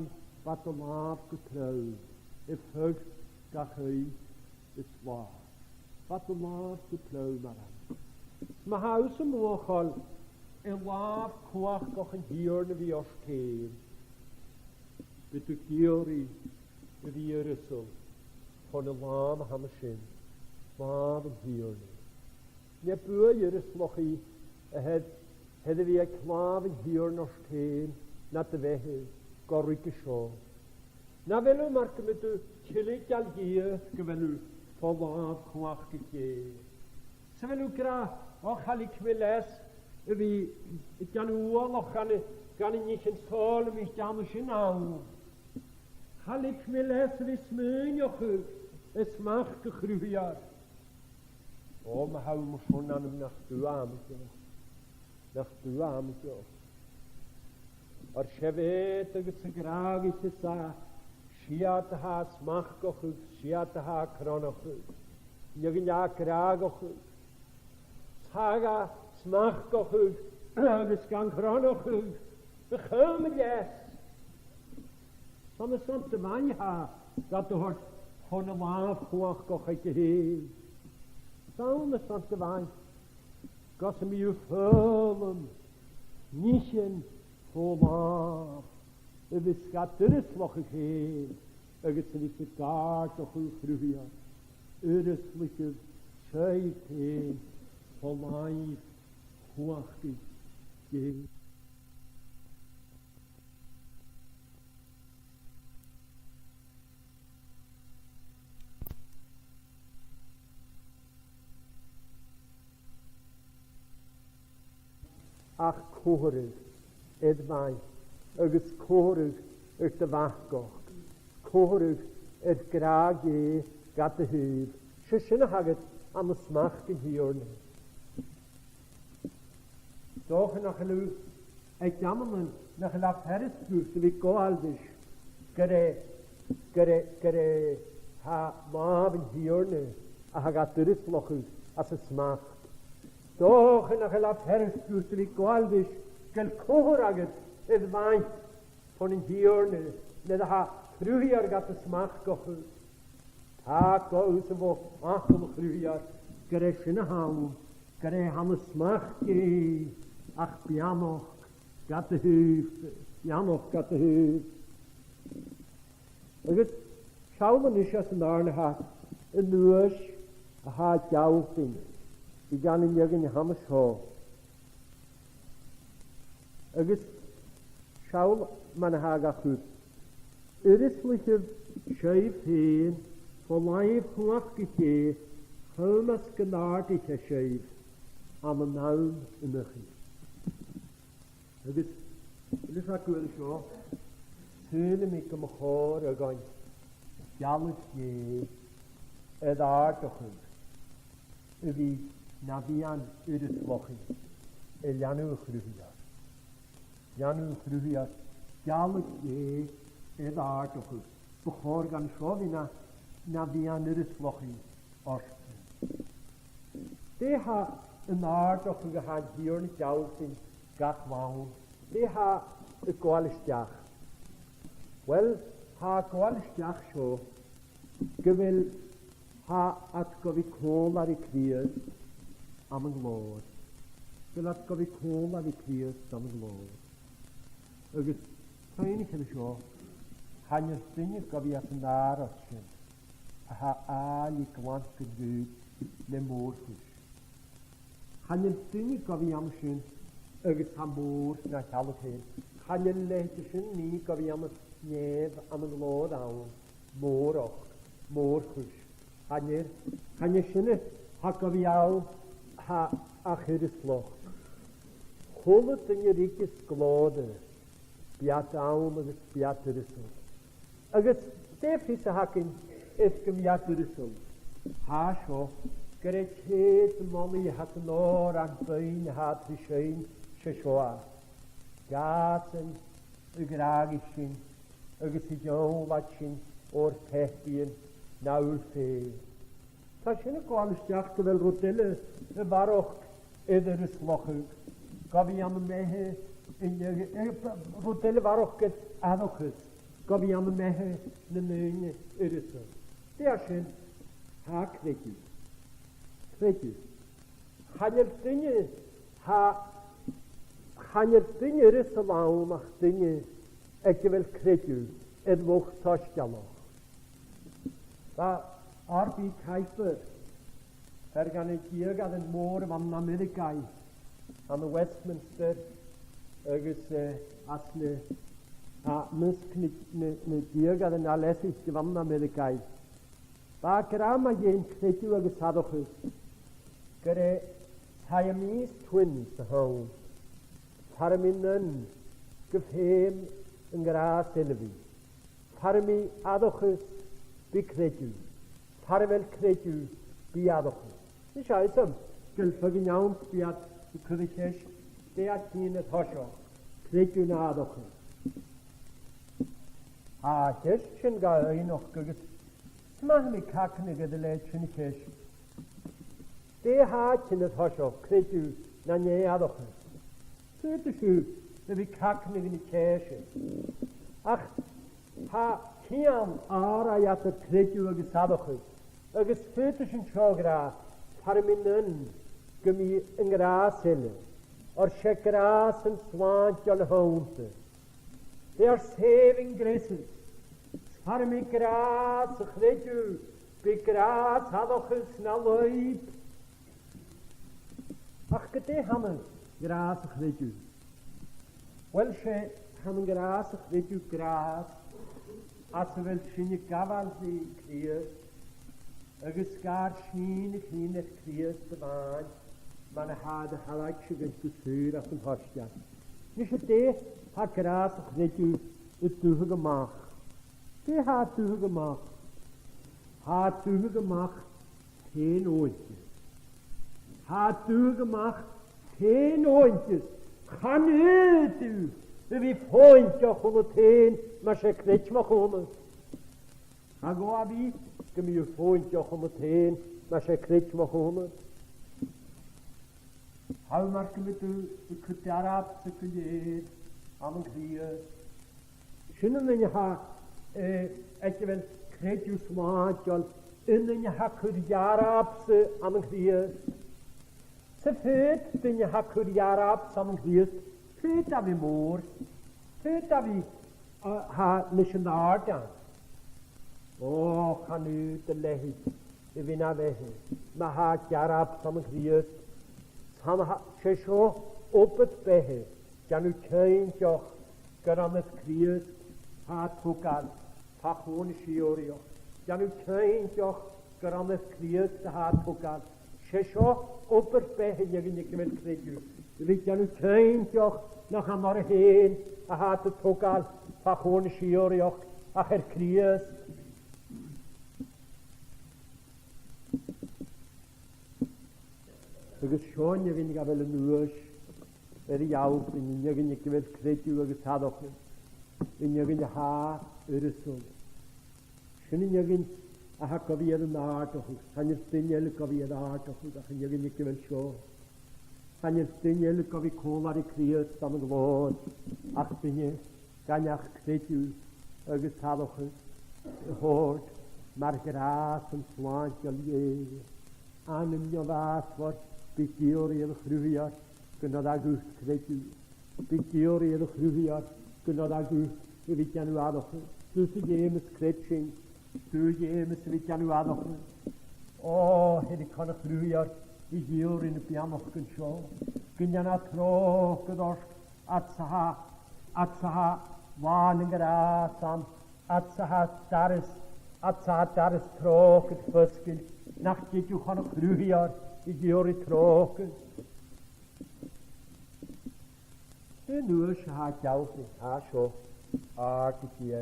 bha do làmh gu promh, a' fàgail gach aoigh is là. Bha do làmh gu promh, mar sin. 'S ma tha thusa a' mothachadh air làmh cumhachdach an Tighearna a bhith ort fhèin, bidh tu ag iarraidh a bhith uireasal fon an làmh a th' ann an sin, làmh an Tighearna. Na buaidh uireasbhachaidh a th' air, th' air a bhith aig làmh an Tighearna ort fhèin nad bheatha gu ruige seo. Na bheil thu mar gum biodh tu a' tilgeil dhìot gu bheil thu fo làmh cumhachdaich Dhè? 'S a bheil thu ag ràdh, o, cha leig mi leas a bhith a' dèanamh uallach dhan, dhan an nithean sòlaimh a th' ann an sin ann. Cha leig mi leas a bhith a' smaoineachadh air smachd a' Chruthaigheir. O, ma tha thu mar sin ann, nach tu a th' ann an seo. Nach tu a th' ann an seo. Oir 's e a bheatadh agus a ghràdhachas, 's iad a tha a' smachdachadh, 's iad a tha a' cronachadh. Nì gin a ghràdhachadh. 'S tha ga smachdachadh agus gan cronachadh a' cumail leas. 'S ann airson do mhaing a tha gad thoirt chun an làmh chumhachdachaidh fhèin. 'S ann airson do mhaing gus am bi thu a' foghlam nithean fo làmh a bhios gad uireasbhachadh fhèin agus a bhios a' gàirdeachadh a' Chruthaigheir. Uireasbhaichibh sibh fhèin fo làmh chumhachdaich Dhè. Ach comharradh air d' mhaing, agus comharradh air do bhacadh, comharradh air gràdh Dhè gad thaobh. 'S e sin a th' agad ann an smachd an Tighearna. 'S dòcha nach eil thu, aig amannan nach eil e furasta dhut a bhith a' gabhail ris gur e, gur e, gur e tha làmh an Tighearna a tha gad uireasbhachadh anns an smachd. 'S dòcha nach eil e furasta dhut a bhith a' gabhail ris gu bheil comharradh agad air d' mhaing fon an Tighearna, nuair a tha a' Chruthaighear gad smachdachadh. Tha e gu bhith sa bho fhacal a' Chruthaigheir gur e sin a th' ann. gur e a tha na smachd dheth ach beannachd gad thaobh, beannachd gad thaobh. Agus seall a-nis às an dàrna h-ath, an aois a tha a' gealltainn gu gin an fheadhainn a th' ann an seo. Agus seall mar a tha e ga chur. Uireasbhaichibh sibh fhèin fo làimh chumhachdach Dhè, cho math 's gun àrdaichidh e sibh ann an àm ionnachaidh. Agus leis a' ghual seo, saoilidh mi gum bu chòir dhuinn gealladh Dhè air àrdachadh a bhith na mheadhan uireasbhachaidh a' leantainn a' Chruthaigheir. Leantainn a' Chruthaigheir, gealladh Dhè air àrdachadh. Bu chòir dhuinn seo a bhith na, na mheadhan uireasbhachaidh ortsa. Dè tha an àrdachadh a tha an Tighearna a' gealltainn gach latha? Dè tha e a' gabhail a-steach? Uill, tha e a' gabhail a-steach seo, gu bheil, tha iad gu bhith còmhla ri Crìosd ann an glòir. Gu bheil iad gu bhith còmhla ri Crìosd ann an glòir. Agus feumaidh sinn seo, chan eil duine gu bhith anns an àrainn sin a tha àlainn glan gu dùd le mòr-chuis. Chan eil duine gu bhith ann an sin agus tha mòr na shealladh fhèin. Chan eil leithid sin nì gu bhith ann an nèamh ann an glòir ann, mòrachd, mòr-chuis. Chan eil, chan e sin a tha gu bhith ann, tha ach uireasbhachd. A h-uile duine a ruigeas glòir, bidh iad ann agus bidh iad uireasbhail. Agus dè am fios a th' againn air gum bi iad uireasbhail? Tha seo, gur e ceud molaidh a th' aig an òran buinn a tha tro sin, 's e seo e. Gàirdean a ghràdhaich sinn agus a dh'fhòghlaid sinn oir tapaidhean na fhuil fhèin. Tha sin a' gabhail a-steach gu bheil rud eile a bharrachd air uireasbhachadh, gu bhith ann am beatha, eh, eh, rud eile a bharrachd air aithreachas, gu bhith ann am beatha nan daoine uireasbhail. Dè tha sin? Tha creideamh. Creideamh. Chan eil duine, tha, chan eil duine uireasbhail ann ach duine aig a bheil creideamh air luchd-soisgeulach. Bha R B Kuiper, fear dha na dìogaran mòra a bh' ann an Ameireagaidh, ann an Westminster, agus, eh, anns na, a, am measg na, na, na dìogaran a leasaicheadh a bh' ann an Ameireagaidh. Bha e ag ràdh mu dheidhinn creideamh agus aithreachas gur e Siamese twins a th' ann. Far am bi aon, gum feum an gràs eile a bhith. Far am bi aithreachas, bidh creideamh. Far a bheil creideamh, bidh aithreachas. Nise, tha fhios agam gu bheil feadhainn ann, bidh iad a' cur a' cheist, dè tha cinnteach an toiseach, creideamh no aithreachas? Tha a' cheist sin ga fhaighneachd agus 's math a tha mi a' creidsinn gu bheil sin a' cheist. Dè tha cinnteach an toiseach, creideamh no aithreachas? Faodaidh sibh a bhith a' creidsinn na cheist sin. Ach tha ceangal àraidh eadar creideamh agus aithreachas, agus faodaidh sinn seo a ràdh, far am bi aon, gum bi an gràs eile, oir 's e gràs an slàinteil a th' annta. They are saving graces. Far am bi gràs a' chreideimh, bidh gràs aithreachas na lùib. Ach gu dè th' ann an gràs a' chreideimh? Uill, 's e, th' ann an gràs a' chreideimh gràs anns a bheil sinne a' gabhail ri Crìosd, agus gar sìneadh fhèin air Crìosd a-mhàin, mar a tha e air a thairgse dhuinn gu saor às an t-soisgeul. Nise, dè tha gràs a' chreideimh a' dùthchadh a-mach? Dè tha e a' dùthchadh a-mach? Tha e a' dùthchadh a-mach fèin-fhothainteas. Tha e a' dùthchadh a-mach fèin-fhothainteas. Chan fhaod thu a bhith fothainteach annad fhèin mas e creideamh a th' annad. Cha ghabh a bhith gum bi thu fothainteach annad fhèin mas e creideamh a th' annad. Tha e mar gum biodh tu a' cur dearbhsa gu lèir ann an Crìosd. Sin an duine a tha, eh, aig a bheil creideamh slàinteil, an duine a tha a' cur dearbhsa ann an Crìosd. Tha feum aig duine a tha a' cur dhearmad 's ann an Crìosd, feum a bhith mòr, feum a bhith, a tha leis an àird ann. Ò, chan fhaod a leithid a bhith na bheatha, ma tha dearmad 's ann an Crìosd. 'S ann a tha, 's e seo obair beatha, dèanamh cinnteach gur ann air Crìosd a tha a' togail fa chomhair na sìorraidheachd. Dèanamh cinnteach gur ann air Crìosd a tha a' togail. 'S e seo obair beatha an fheadhainn aig a bheil creideamh. A bhith dèanamh cinnteach nach ann orra fhèin a tha iad a' togail fa chomhair na sìorraidheachd ach air Crìosd. Agus seo an fheadhainn a bheil an Uaisle air a dhealbh, an fheadhainn aig a bheil creideamh agus aithreachadh, an fheadhainn a tha uireasbhail. Sin an fheadhainn a tha gu bhith air an àrdachadh, chan eil duine eile gu bhith air àrdachadh ach an fheadhainn aig a bheil seo. Chan eil duine eile gu bhith còmhla ri Crìosd ann an glòir ach duine gun deach creideamh agus aithreachadh a thoirt mar ghràs an t-slàinteil Dhè. Anam neo-bhàsmhor, bi ag iarraidh air a' Chruthaighear gun toir e dhut creideamh. Bi ag iarraidh air a' Chruthaighear gun toir e dhut a bhith a' dèanamh aithreachadh. Thusa, a Sheumais, creid sinn. Thusa, a Sheumais, a bhith a' dèanamh aithreachadh. Ò, thèid chun a' Chruthaigheir ag iarraidh na beannachdan seo. Gun dèan e tròcair ort, fhad 's a tha, fhad 's a tha làn an gràs ann, fhad 's a tha doras, fhad 's a tha doras tròcair fosgailte, nach tèid thu chun a' Chruthaigheir ag iarraidh tròcair. An Uaisle a tha a' dealbh, tha seo àrd-Dhia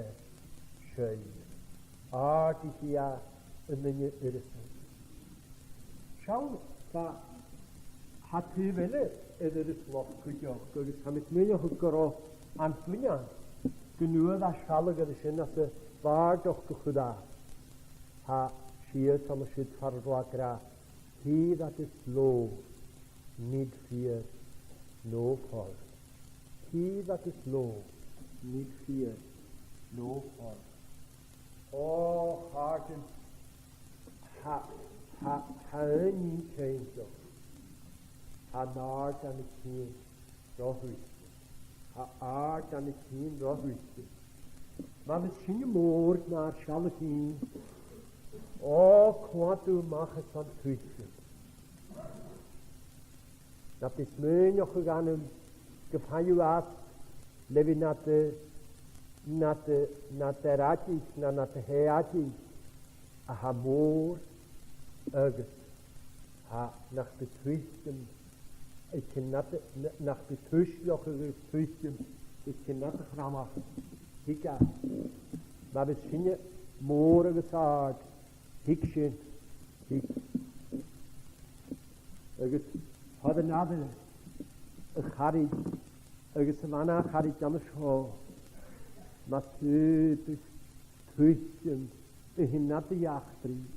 seo, àrd-Dhia an duine uireasbhail. Seall, tha, tha taobh eile air uireasbhail cuideachd, agus tha mi a' smaoineachadh gun robh an duine gun uair a shealladh air sin às a' bhàrdachd a chuir e, tha sìos an siud far an robh e ag ràdh, "He that is low need fear no fall." He that is low need fear no fall. Ò, a chàirdean, tha, tha, tha aon nì cinnteach. Tha an àird ann a' tighinn ro thuairce. Tha àird ann a' tighinn ro thuairce. Ma bhios sinne mòr nar sealladh fhìn, ò, cumaidh tu a-mach às an tuiseal. Nach bi smaoineachadh ann gum faigh thu às le bhith nad, nad, nad aire-aithris, no nad thè-aithris, a tha mòr agus tha, nach bi tuiscinn, a' tighinn nad, nach bi tuisleachadh agus tuiscinn a' tighinn nad chranach. Thig e. Ma bhios sinne mòr agus àrd, thig sin, thig. Agus thoir an aire, a charaid, agus a bhana-charaid an seo, mas urrainn dhut tuiscinn a thighinn nad eachdraidh,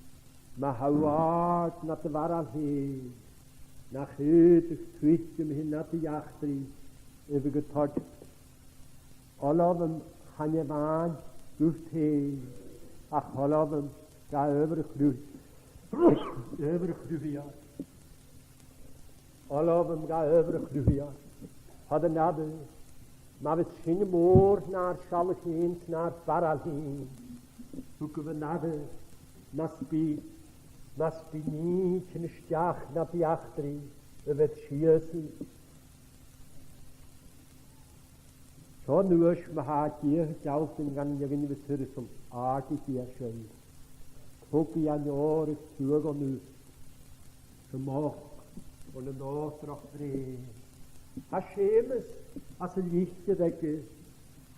ma tha thu àrd nad bharail fhèin, nach urrainn dhut tuiscinn a thighinn nad eachdraidh, a bhith a' toirt oilbheam chan e a-mhàin dhut fhèin, ach oilbheam dha adhbhar a' Chruthaigh-, adhbhar a' Chruthaigheir. Oilbheam dha adhbhar a' Chruthaigheir. Thoir an aire, ma bhios sinne mòr nar sealladh fhìn 's nar barail fhìn, thugamaid an aire, mas bi, mas bi nì a' tighinn a-steach nad eachdraidh a bheir sìos thu. Seo an Uaisle, ma tha Dia a' dealbh dhuinn, dhan an fheadhainn a bhios uireasbhail, àrd-Dhia seo. Tog e an leabhar is tuath dhomh, 's a-mach on an òdaireachd bhrèagha. Tha Seumas anns an litir aige,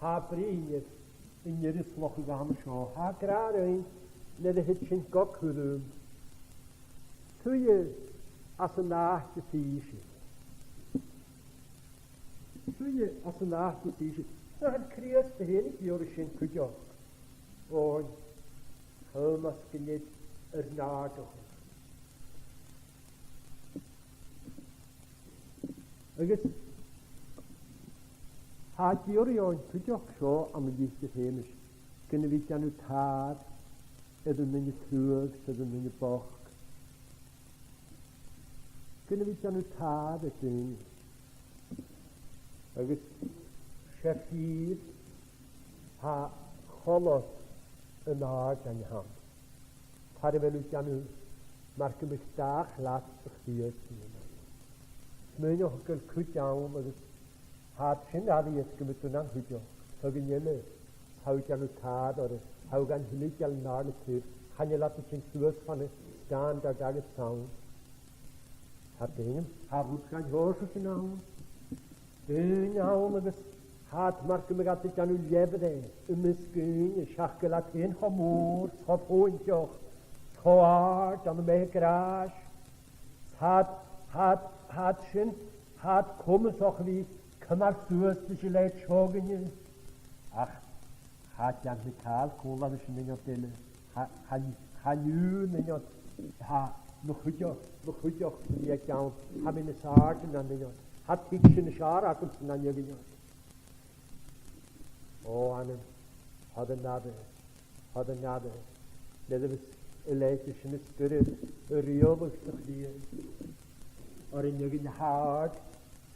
tha e a' bruidhinn air an irioslachadh a th' ann an seo. Tha e ag ràdh rinn, nuair a thèid sinn gu cuirm, tuige às an àite a tha sinn? Tuige às an àite a tha sinn? Nach eil Crìosd fhèin ag iarraidh sin cuideachd? Ò, tha mise gu leòr air an àrdachadh. Agus tha e ag iarraidh oirnn cuideachd seo ann an litir Sheumains, gun a bhith a' dèanamh tàir air an duine truagh 's air an duine bochd. Gun a bhith a' dèanamh tàir air daoine. Agus 's e fìor, tha coltas an àird ann. Tha e a' dèanamh mar gum biodh dà chlas a' chliathadh. Smaoinich gu bheil cuid ann agus tha iad sin airidh gum bi duine ann cuideachd, 's a h-uile, tha thu a' dèanamh tàir orra, tha thu gan tilgeil an àird le taobh, chan eil iad a' tighinn suas fon a' standard agus ann. Tha daoine, tha rud gan sheòrsa sin ann. Daoine ann agus tha iad mar gum biodh iad a' dèanamh leibhreadh am measg dhaoine, seach gu bheil iad fhèin cho mòr, cho pòinteach, cho àrd, ann am beatha gràis. Tha iad, tha iad, tha iad sin, tha iad comasach a bhith a' cumail suas ris an leithid seo dhuinne. Ach tha iad a' dèanamh càil còmhla ris an neach eile. Cha, cha, chan eil an neach, tha, mo chuideachd, mo chuideachd a bhith aig an, tha mi nas àirde na an neach. Tha tuigse nas fheàrr agamsa na an neach. Ò, anam, tha an nàdar, tha an nàdar. Leth a bhios a leithid sin a spiorad a' riaghladh sa chridhe. Oir an neach a tha àrd,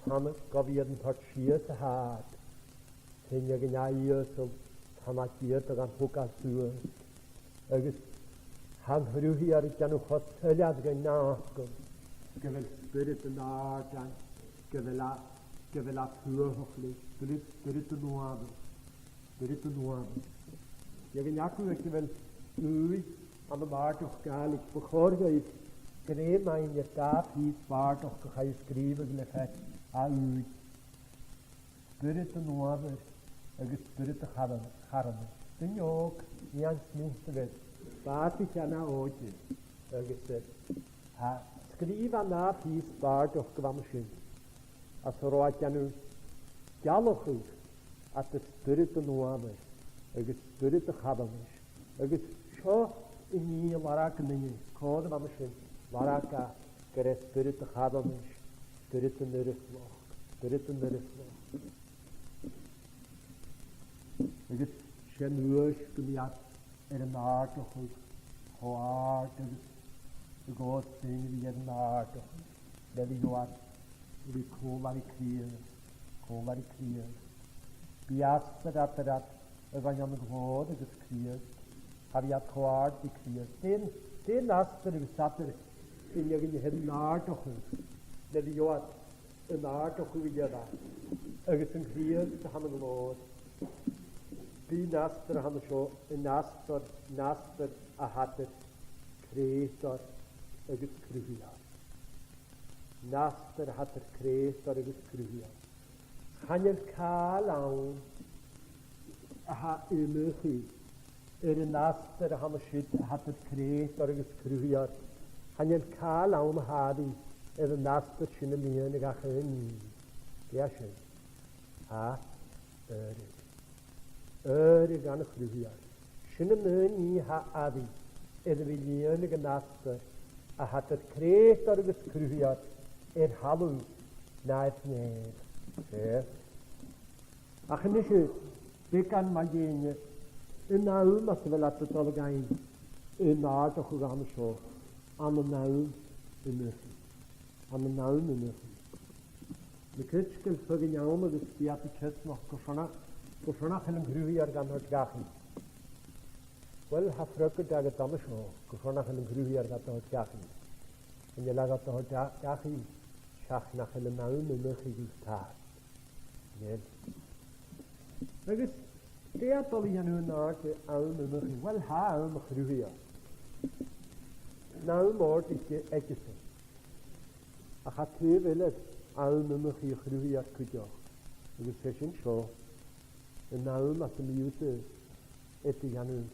tha e gu bhith air an toirt sìos a tha àrd. Tha an neach a tha ìosal, tha e ag iarraidh an togail suas. Agus tha an Cruthaighear a' dèanamh cho soilleir dhen nàdar gu bheil spiorad an àird ann, gu bheil e, gu bheil e tuathach leis, spiorad, spiorad an uabhair, spiorad an uabhair. Dè an ath rud aig a bheil ùidh ann am bàrdachd Ghàidhlig, bu chòir dhuibh grèim fhaighinn air dà phìos bàrdachd a chaidh a sgrìobhadh le fear à Ùig. Spiorad an uabhair agus spiorad a' charn-, charnais. Duine òg, Iain Smith a bh' air, bàsaich e na òige, agus, eh, tha, sgrìobh e na phìos bàrdachd a bha mar sin, às an robh e a' dèanamh gealladh eadar spiorad an uabhair agus spiorad a' charnais. Agus seo an nì a lorg an duine, cò a bha mar sin, lorg e gur e spiorad a' charnais, spiorad an urachlaich, spiorad an urachlaich. Agus 's e an uair sin gum biodh iad air an àrdachadh cho àrd agus a' gabhail sinn a bhith air an àrdachadh, le bhith a' gabhail, a bhith còmhla ri Crìosd, còmhla ri Crìosd. Bidh astar eadar iad a dh'aindeoin ghlòir agus Crìosd, cha bhi iad cho àrd ri Crìosd. Dè, dè an astar a bhios eadar an neach a tha air an àrdachadh, le bhith a' gabhail an àrdachadh a dhèanamh, agus an Crìosd a tha ann an glòir? Bidh an astar a th' ann an seo, an astar, an astar a tha eadar creutair agus cruthaighear. An astar a tha eadar creutair agus cruthaighear. Chan eil càil ann a tha iomchaidh air an astar a th' ann an siud a tha eadar creutair agus cruthaighear. Chan eil càil ann a tha airidh air an astar sin a lìonadh ach aon nì. Dè tha sin? Tha adhradh. Adhradh dhan a' chruthaighear. Sin an aon nì a tha airidh air a bhith a' lìonadh an astar a tha eadar creutair agus cruthaighear air thalamh na air nèamh. Seadh. Ach a-nise, beagan mu dheidhinn an àm anns a bheil iad a' dol a dh'fhaighinn an àrdachadh a th' ann an seo, ann an àm iomchaidh. Ann an àm iomchaidh. Ma chreideas tu gu bheil feadhainn ann agus bidh iad a' ceasnachadh carson, carson nach eil an Cruthaighear gan toirt dhachaigh. Uill, tha freagairt agad an seo, carson nach eil an Cruthaighear gan toirt dhachaigh. Chan eil e gan toirt dha-, dhachaigh seach nach eil an àm iomchaidh gu tàir. Chan eil. Agus dè tha dol a dhèanamh an-àirde àm iomchaidh? Uill, tha àm a' Chruthaigheir. An àm òrdaigh aigesan. Ach tha taobh eile àm iomchaidh a' Chruthaigheir cuideachd. Agus 's e sin seo, an àm anns am bi thusa air do dhèanamh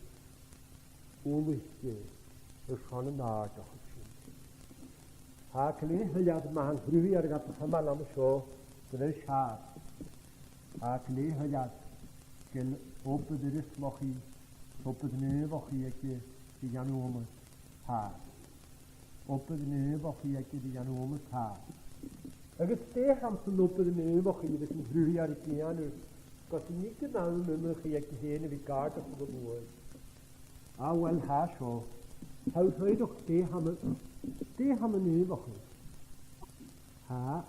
ullaichte airson an àrdachadh sin. Tha glè shoilleir ma tha an Cruthaighear gad chumail an seo gu bheil seo. Tha glè shoilleir gu bheil obair urachlachaidh, obair naomhachaidh aige ri dhèanamh uile. Tha. Obair naomhachaidh aige ri dhèanamh uile, tha. Agus dè tha anns an obair naomhachaidh a bhios an Cruthaighear a' dèanamh gus an tig an àm iomchaidh aige fhèin a bhith ag àrdachadh a' bhuaidh? A, uill, tha seo. Tha thu a' smaoineachadh dè th' ann, dè th' ann an naomhachadh? Tha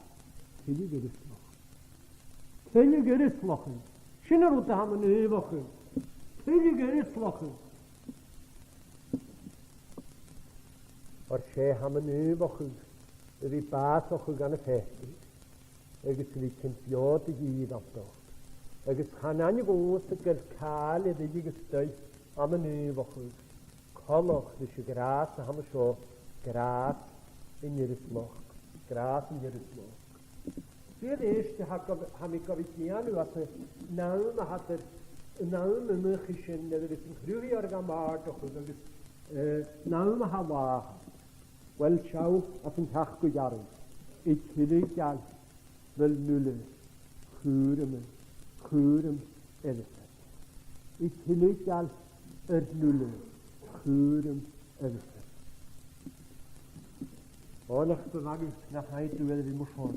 tuilleadh irioslachadh. Tuilleadh irioslachadh. Sin an rud a tha mi a' naomhachadh. Tuilleadh irioslachadh. Oir 's e tha mi a' naomhachadh a bhith bàsachadh dhan a' pheacadh, agus a bhith a' tighinn beò do dhìleantachd. Agus chan aithne dhòmhsa gu bheil càil air ills' agus doills' ann an naomhachadh coltach ris a' ghràs a th' ann an seo, gràs an irioslachd, gràs an irioslachd. Feuch èist, tha gu-, tha mi gu bhith a' dèanamh às an àm a tha iad, an àm a-muigh sin, nuair a bhios an Cruthaighear gam bàrdachadh agus, eh, an àm a tha làthair. Uill, seall às an t-seachdamh rann. A' tilgeil air an uile chùram, chùram air fad. A' tilgeil air an uile chùram air fad. Ò, nach bu mhath nach fhaigheadh tu air a bhith mar sin.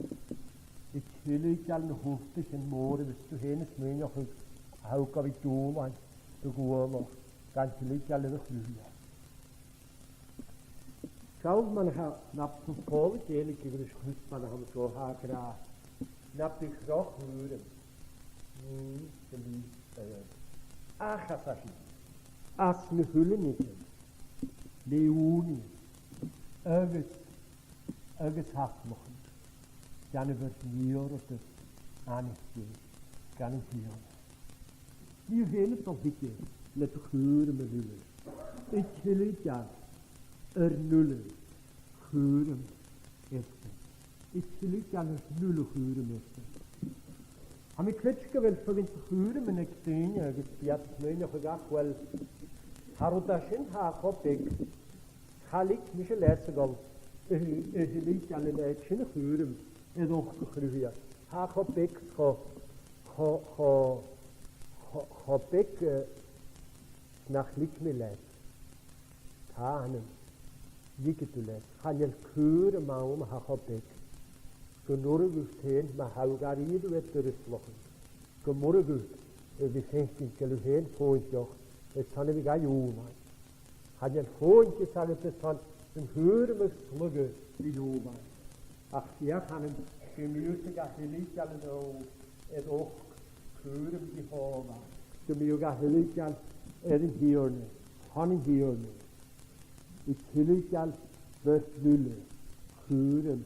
A' tilgeil air na h-ùltaichean mòra, bhios tu fhèin a' smaoineachadh a tha thu gu bhith a' giùlain do ghualach, gan tilgeil air a' Chruthaighear. Seall mar a tha, na bu toil leinn gu bheil seo a' cur spàin a th' ann an seo, tha e ag ràdh na bu chruaidh chùram, nì do lì air. Ach às a sin, às na h-uile nithean, le ùrnaigh agus, agus tachlachan, dèanamh air an iarrtas aithnichte dhan an Tighearna. Nì thu fhèin a' dol thuige le do chùram a-nis. A' tilgeil air an uile chùram air fad. A' tilgeil air an uile chùram air fad. Tha mi a' creidsinn gu bheil feadhainn de chùraman aig daoine agus bidh iad a' smaoineachadh, ach uill, tha an rud sin, tha e cho beag, cha leig mise leas a dhol a, a, a thilgeil air sin a' chùram air uchd a' Chruthaigheir. Tha e cho beag, cho, cho, cho, cho, cho beag, eh, nach leig mi leas. Tha, a-nis, leig thu leas. Chan eil cùram ann a tha cho beag gun urrainn dhut fhèin, ma tha thu gar iarraidh air d' irioslachadh, gum urrainn dhut a bhith a' faicinn gu bheil thu fhèin fònaichte airson a bhith ga ghiùlain. Chan eil fònaicheas agad airson an cùram a shlaodadh do ghiùlain. Ach feuch, a-nis, gum bi thusa ga thilgeil a-nis air uchd cùram Iehòbhah. Gum bi thu ga thilgeil air an Tighearna, chun an Tighearna. A' tilgeil air an uile chùram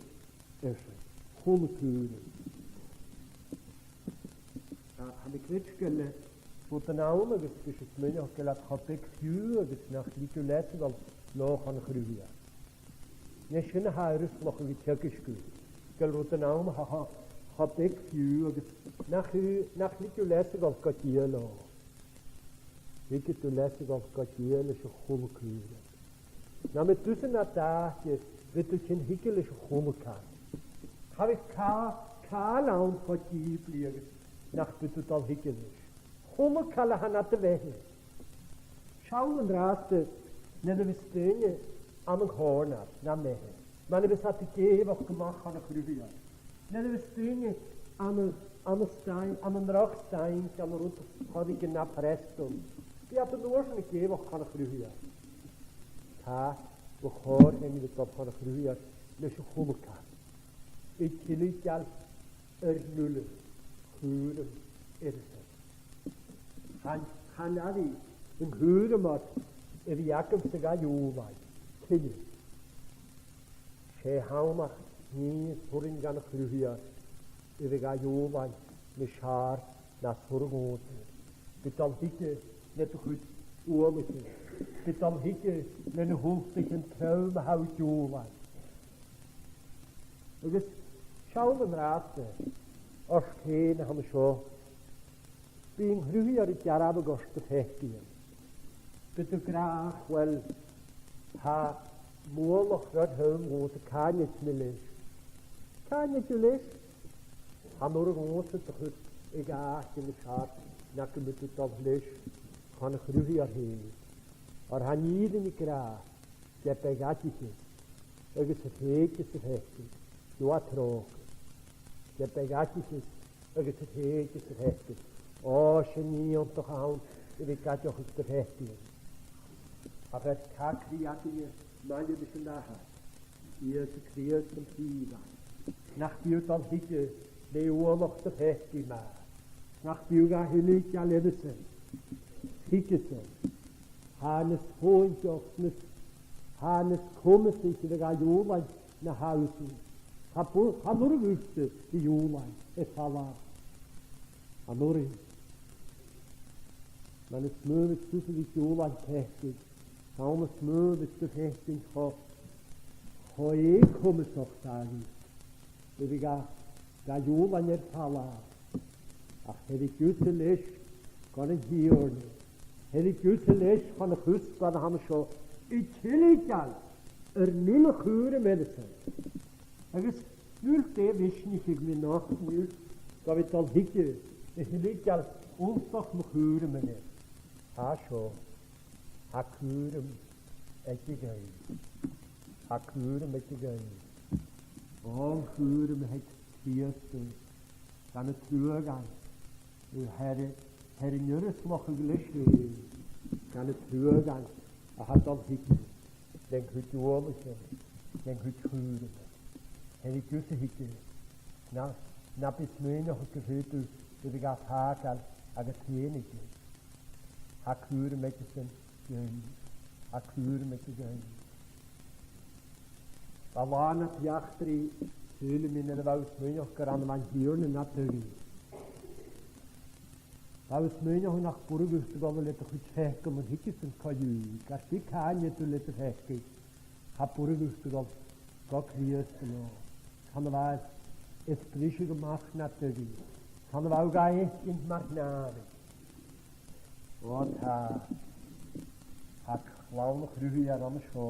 air fad. A h-uile cùram. Tha, tha mi a' creidsinn gu bheil, eh, rud ann agus bidh sibh a' smaoineachadh gu bheil iad cho beag fiù agus nach leig thu leas a dhol leotha chun a' Chruthaigheir. Nise, sin a tha irioslachadh a' teagasg dhut, gu bheil rud ann a tha cho, cho beag fiù agus nach, nach leig thu leas a dhol gu diail leotha. Leig thu leas a dhol gu diail leis a h-uile cùram. Nam biodh tusa nad àite, bhiodh tu a' tighinn thuige leis a h-uile càil. Cha bhiodh cà-, càil ann cho dìbhleach agus nach biodh tu a' dol thuige leis. A h-uile càil a tha nad bheatha. Seall an-dràsta, nuair a bhios daoine ann an còrnair, nam beatha, mura bhios iad ag èigheachd a-mach chun a' Chruthaigheir. Nuair a bhios daoine ann an, ann an staing, ann an droch staing, ann an rud a choireigin na freastal, bidh iad an uair sin ag èigheachd chun a' Chruthaigheir. Tha, bu chòir dhuinn a bhith a' dol chun a' Chruthaigheir leis a h-uile càil. A' tilgeil air an uile chùram air fad. Chan, chan airidh an cùram a bhith agamsa ga ghiùlain tuilleadh. 'S e th' annam ach nì as urrainn dhan a' Chruthaighear a bhith ga ghiùlain nas fheàrr na as urrainn dhòmhsa. Bidh dol thuige le do chuid uallaiche. Bidh dol thuige le na h-ùltaichean trom a tha thu a' giùlain. Agus seall an-dràsta, ort fhèin a tha an seo, bidh an Cruthaighear a' dearbhadh ort do pheacaidhean. Bidh tu ag ràdh, uill, tha m' uallach ro throm dhòmhsa, càit an tèid mi leis? Càit an tèid thu leis? Chan urrainn dhòmhsa do chur aig àite nas fheàrr na gum bi thu a' dol leis chun a' Chruthaigheir fhèin. Oir tha an fhìrinn ag ràdh, ge b' e aidicheas agus a thèid is a pheacadh, gheibh thu tròcair. Ge b' e aidicheas agus a thèid is a pheacadh. Ò, 's e iongantach a th' ann a bhith ag aideachadh do pheacaidhean. Ach air cagradh againne maille ris an Athair Ìosa Crìosd am Sìonair, Nach bi thu a' dol thuige le uallach do pheacaidh, math? Nach bi thu ga thilgeil air-san? Thuige-san. Tha e nas fònaidiche, nas, tha e nas comasaiche a bhith ga ghiùlain na tha thusa. Cha bu-, chan urrainn dhutsa a ghiùlain air falbh. Chan urrainn. Mar as motha a bhios tusa a' giùlain peacaidh, 's ann as motha a bhios tu a' faicinn cho, cho eu-comasach a tha thu a bhith ga, ga ghiùlain air falbh. Ach thèid thusa leis gun an Tighearna. Thèid thusa leis chun a' chuspair a th' ann an seo, a thilgeil air an uile chùram air-san. Agus an uair sin, a' misneachadh mi a-nochd, an uair sin, gu bhith a' dol thuige, a thilgeil ullachadh mo chùram air. Tha seo, tha cùram aig a' Ghael. Tha cùram aig a' Ghael. Ò, an cùram a th' aig Crìosd, dha na truaghan, a th' air, th' air an irioslachadh leis fhèin, dha na truaghan a tha a' dol thuige, len cuid uallaichean, len cuid chùraim. Thèid thusa thuige, na, na bi smaoineachadh gu bheil thu a' dol ga fàgail agus fhèin thuige. Tha cùram aig a' Ghael, tha cùram aig a' Ghael. Bha latha na b' eachdraidh, saoilidh mi, nuair a bha thu a' smaoineachadh gur ann a bha an Tighearna nad aghaidh. Bha thu a' smaoineachadh nach b' urrainn dhut a dhol le do chuid pheacaidhean thuige-san co-dhiù, gar bith càit an deach thu le do pheacaidh, cha b' urrainn dhut a dhol gu Crìosd an-diugh. Chan eil e air briseadh a-mach nad aghaidh. Chan eil e ga fhaicinn mar nàmhaid. Ò, tha, tha clann a' Chruthaigheir an seo,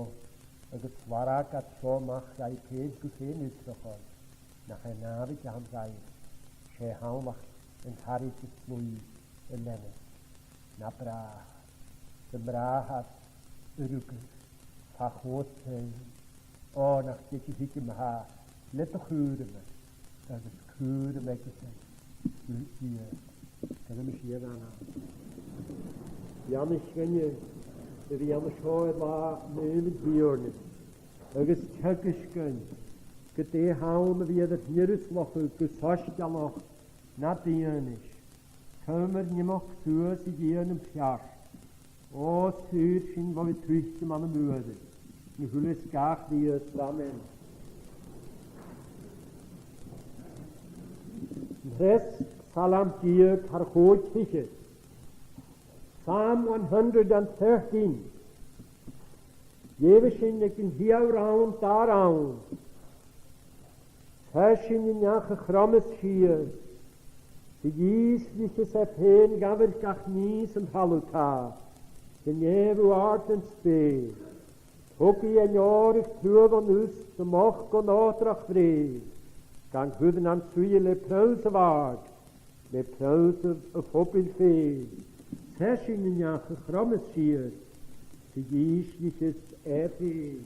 agus lorg iad seo a-mach dhaibh fhèin gu fèin-fhiosrachadh, nach e nàmhaid a th' ann dhaibh, 's e th' ann ach an caraid is luaithe a leanas. Na bràth, 's e am bràthair a rugadh, tha e cho tinn. Ò, nach tèid thu thuige ma-thà, le do chùram, agus cùram aig a' Ghael. Gu Dia. Tha mise a' dèanamh. Dhèanadh sinn a bhith an seo air latha naomh an Tighearna, agus teagaisg dhuinn gu dè th' ann a bhith air ar n-irioslachadh gu soisgeulach nad fhianais. Ciamar a nì mi suas a dhìon am feart, ò saoir sinn bho bhith tuiteam ann am buaireadh, na h-uile sgath Chrìosd. Amen. An treas Salm deug, thar còig fichead. Psalm one hundred and thirteen. Leughaidh sinn aig an t-siathamh rann, dà rann. Tha sinn an neach a chromas sìos, 's a dh'ìslicheas e fhèin gabhail gach nì san talamh teth, gun èigheadh àrd an spèir. Thogaidh e an fheòraich truagh on us, 's a mhoch gun òdrach bhrèagha, gan cur nan suidhe le prionnsa bhàrd, le prionnsa a phobail fhèin. Tha sinn an neach a chromas sìos, 's a dh'ìslicheas e fhèin.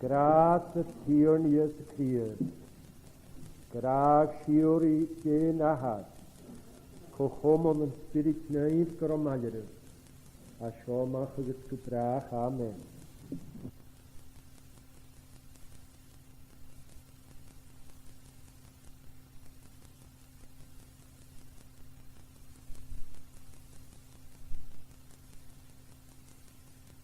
Gràs ar Tighearna Ìosa Crìosd, gràdh shìorraidh Dhè an Athar, co-chomann an Spioraid Naoimh gu robh maille ribh, à seo a-mach agus gu bràth. Amen.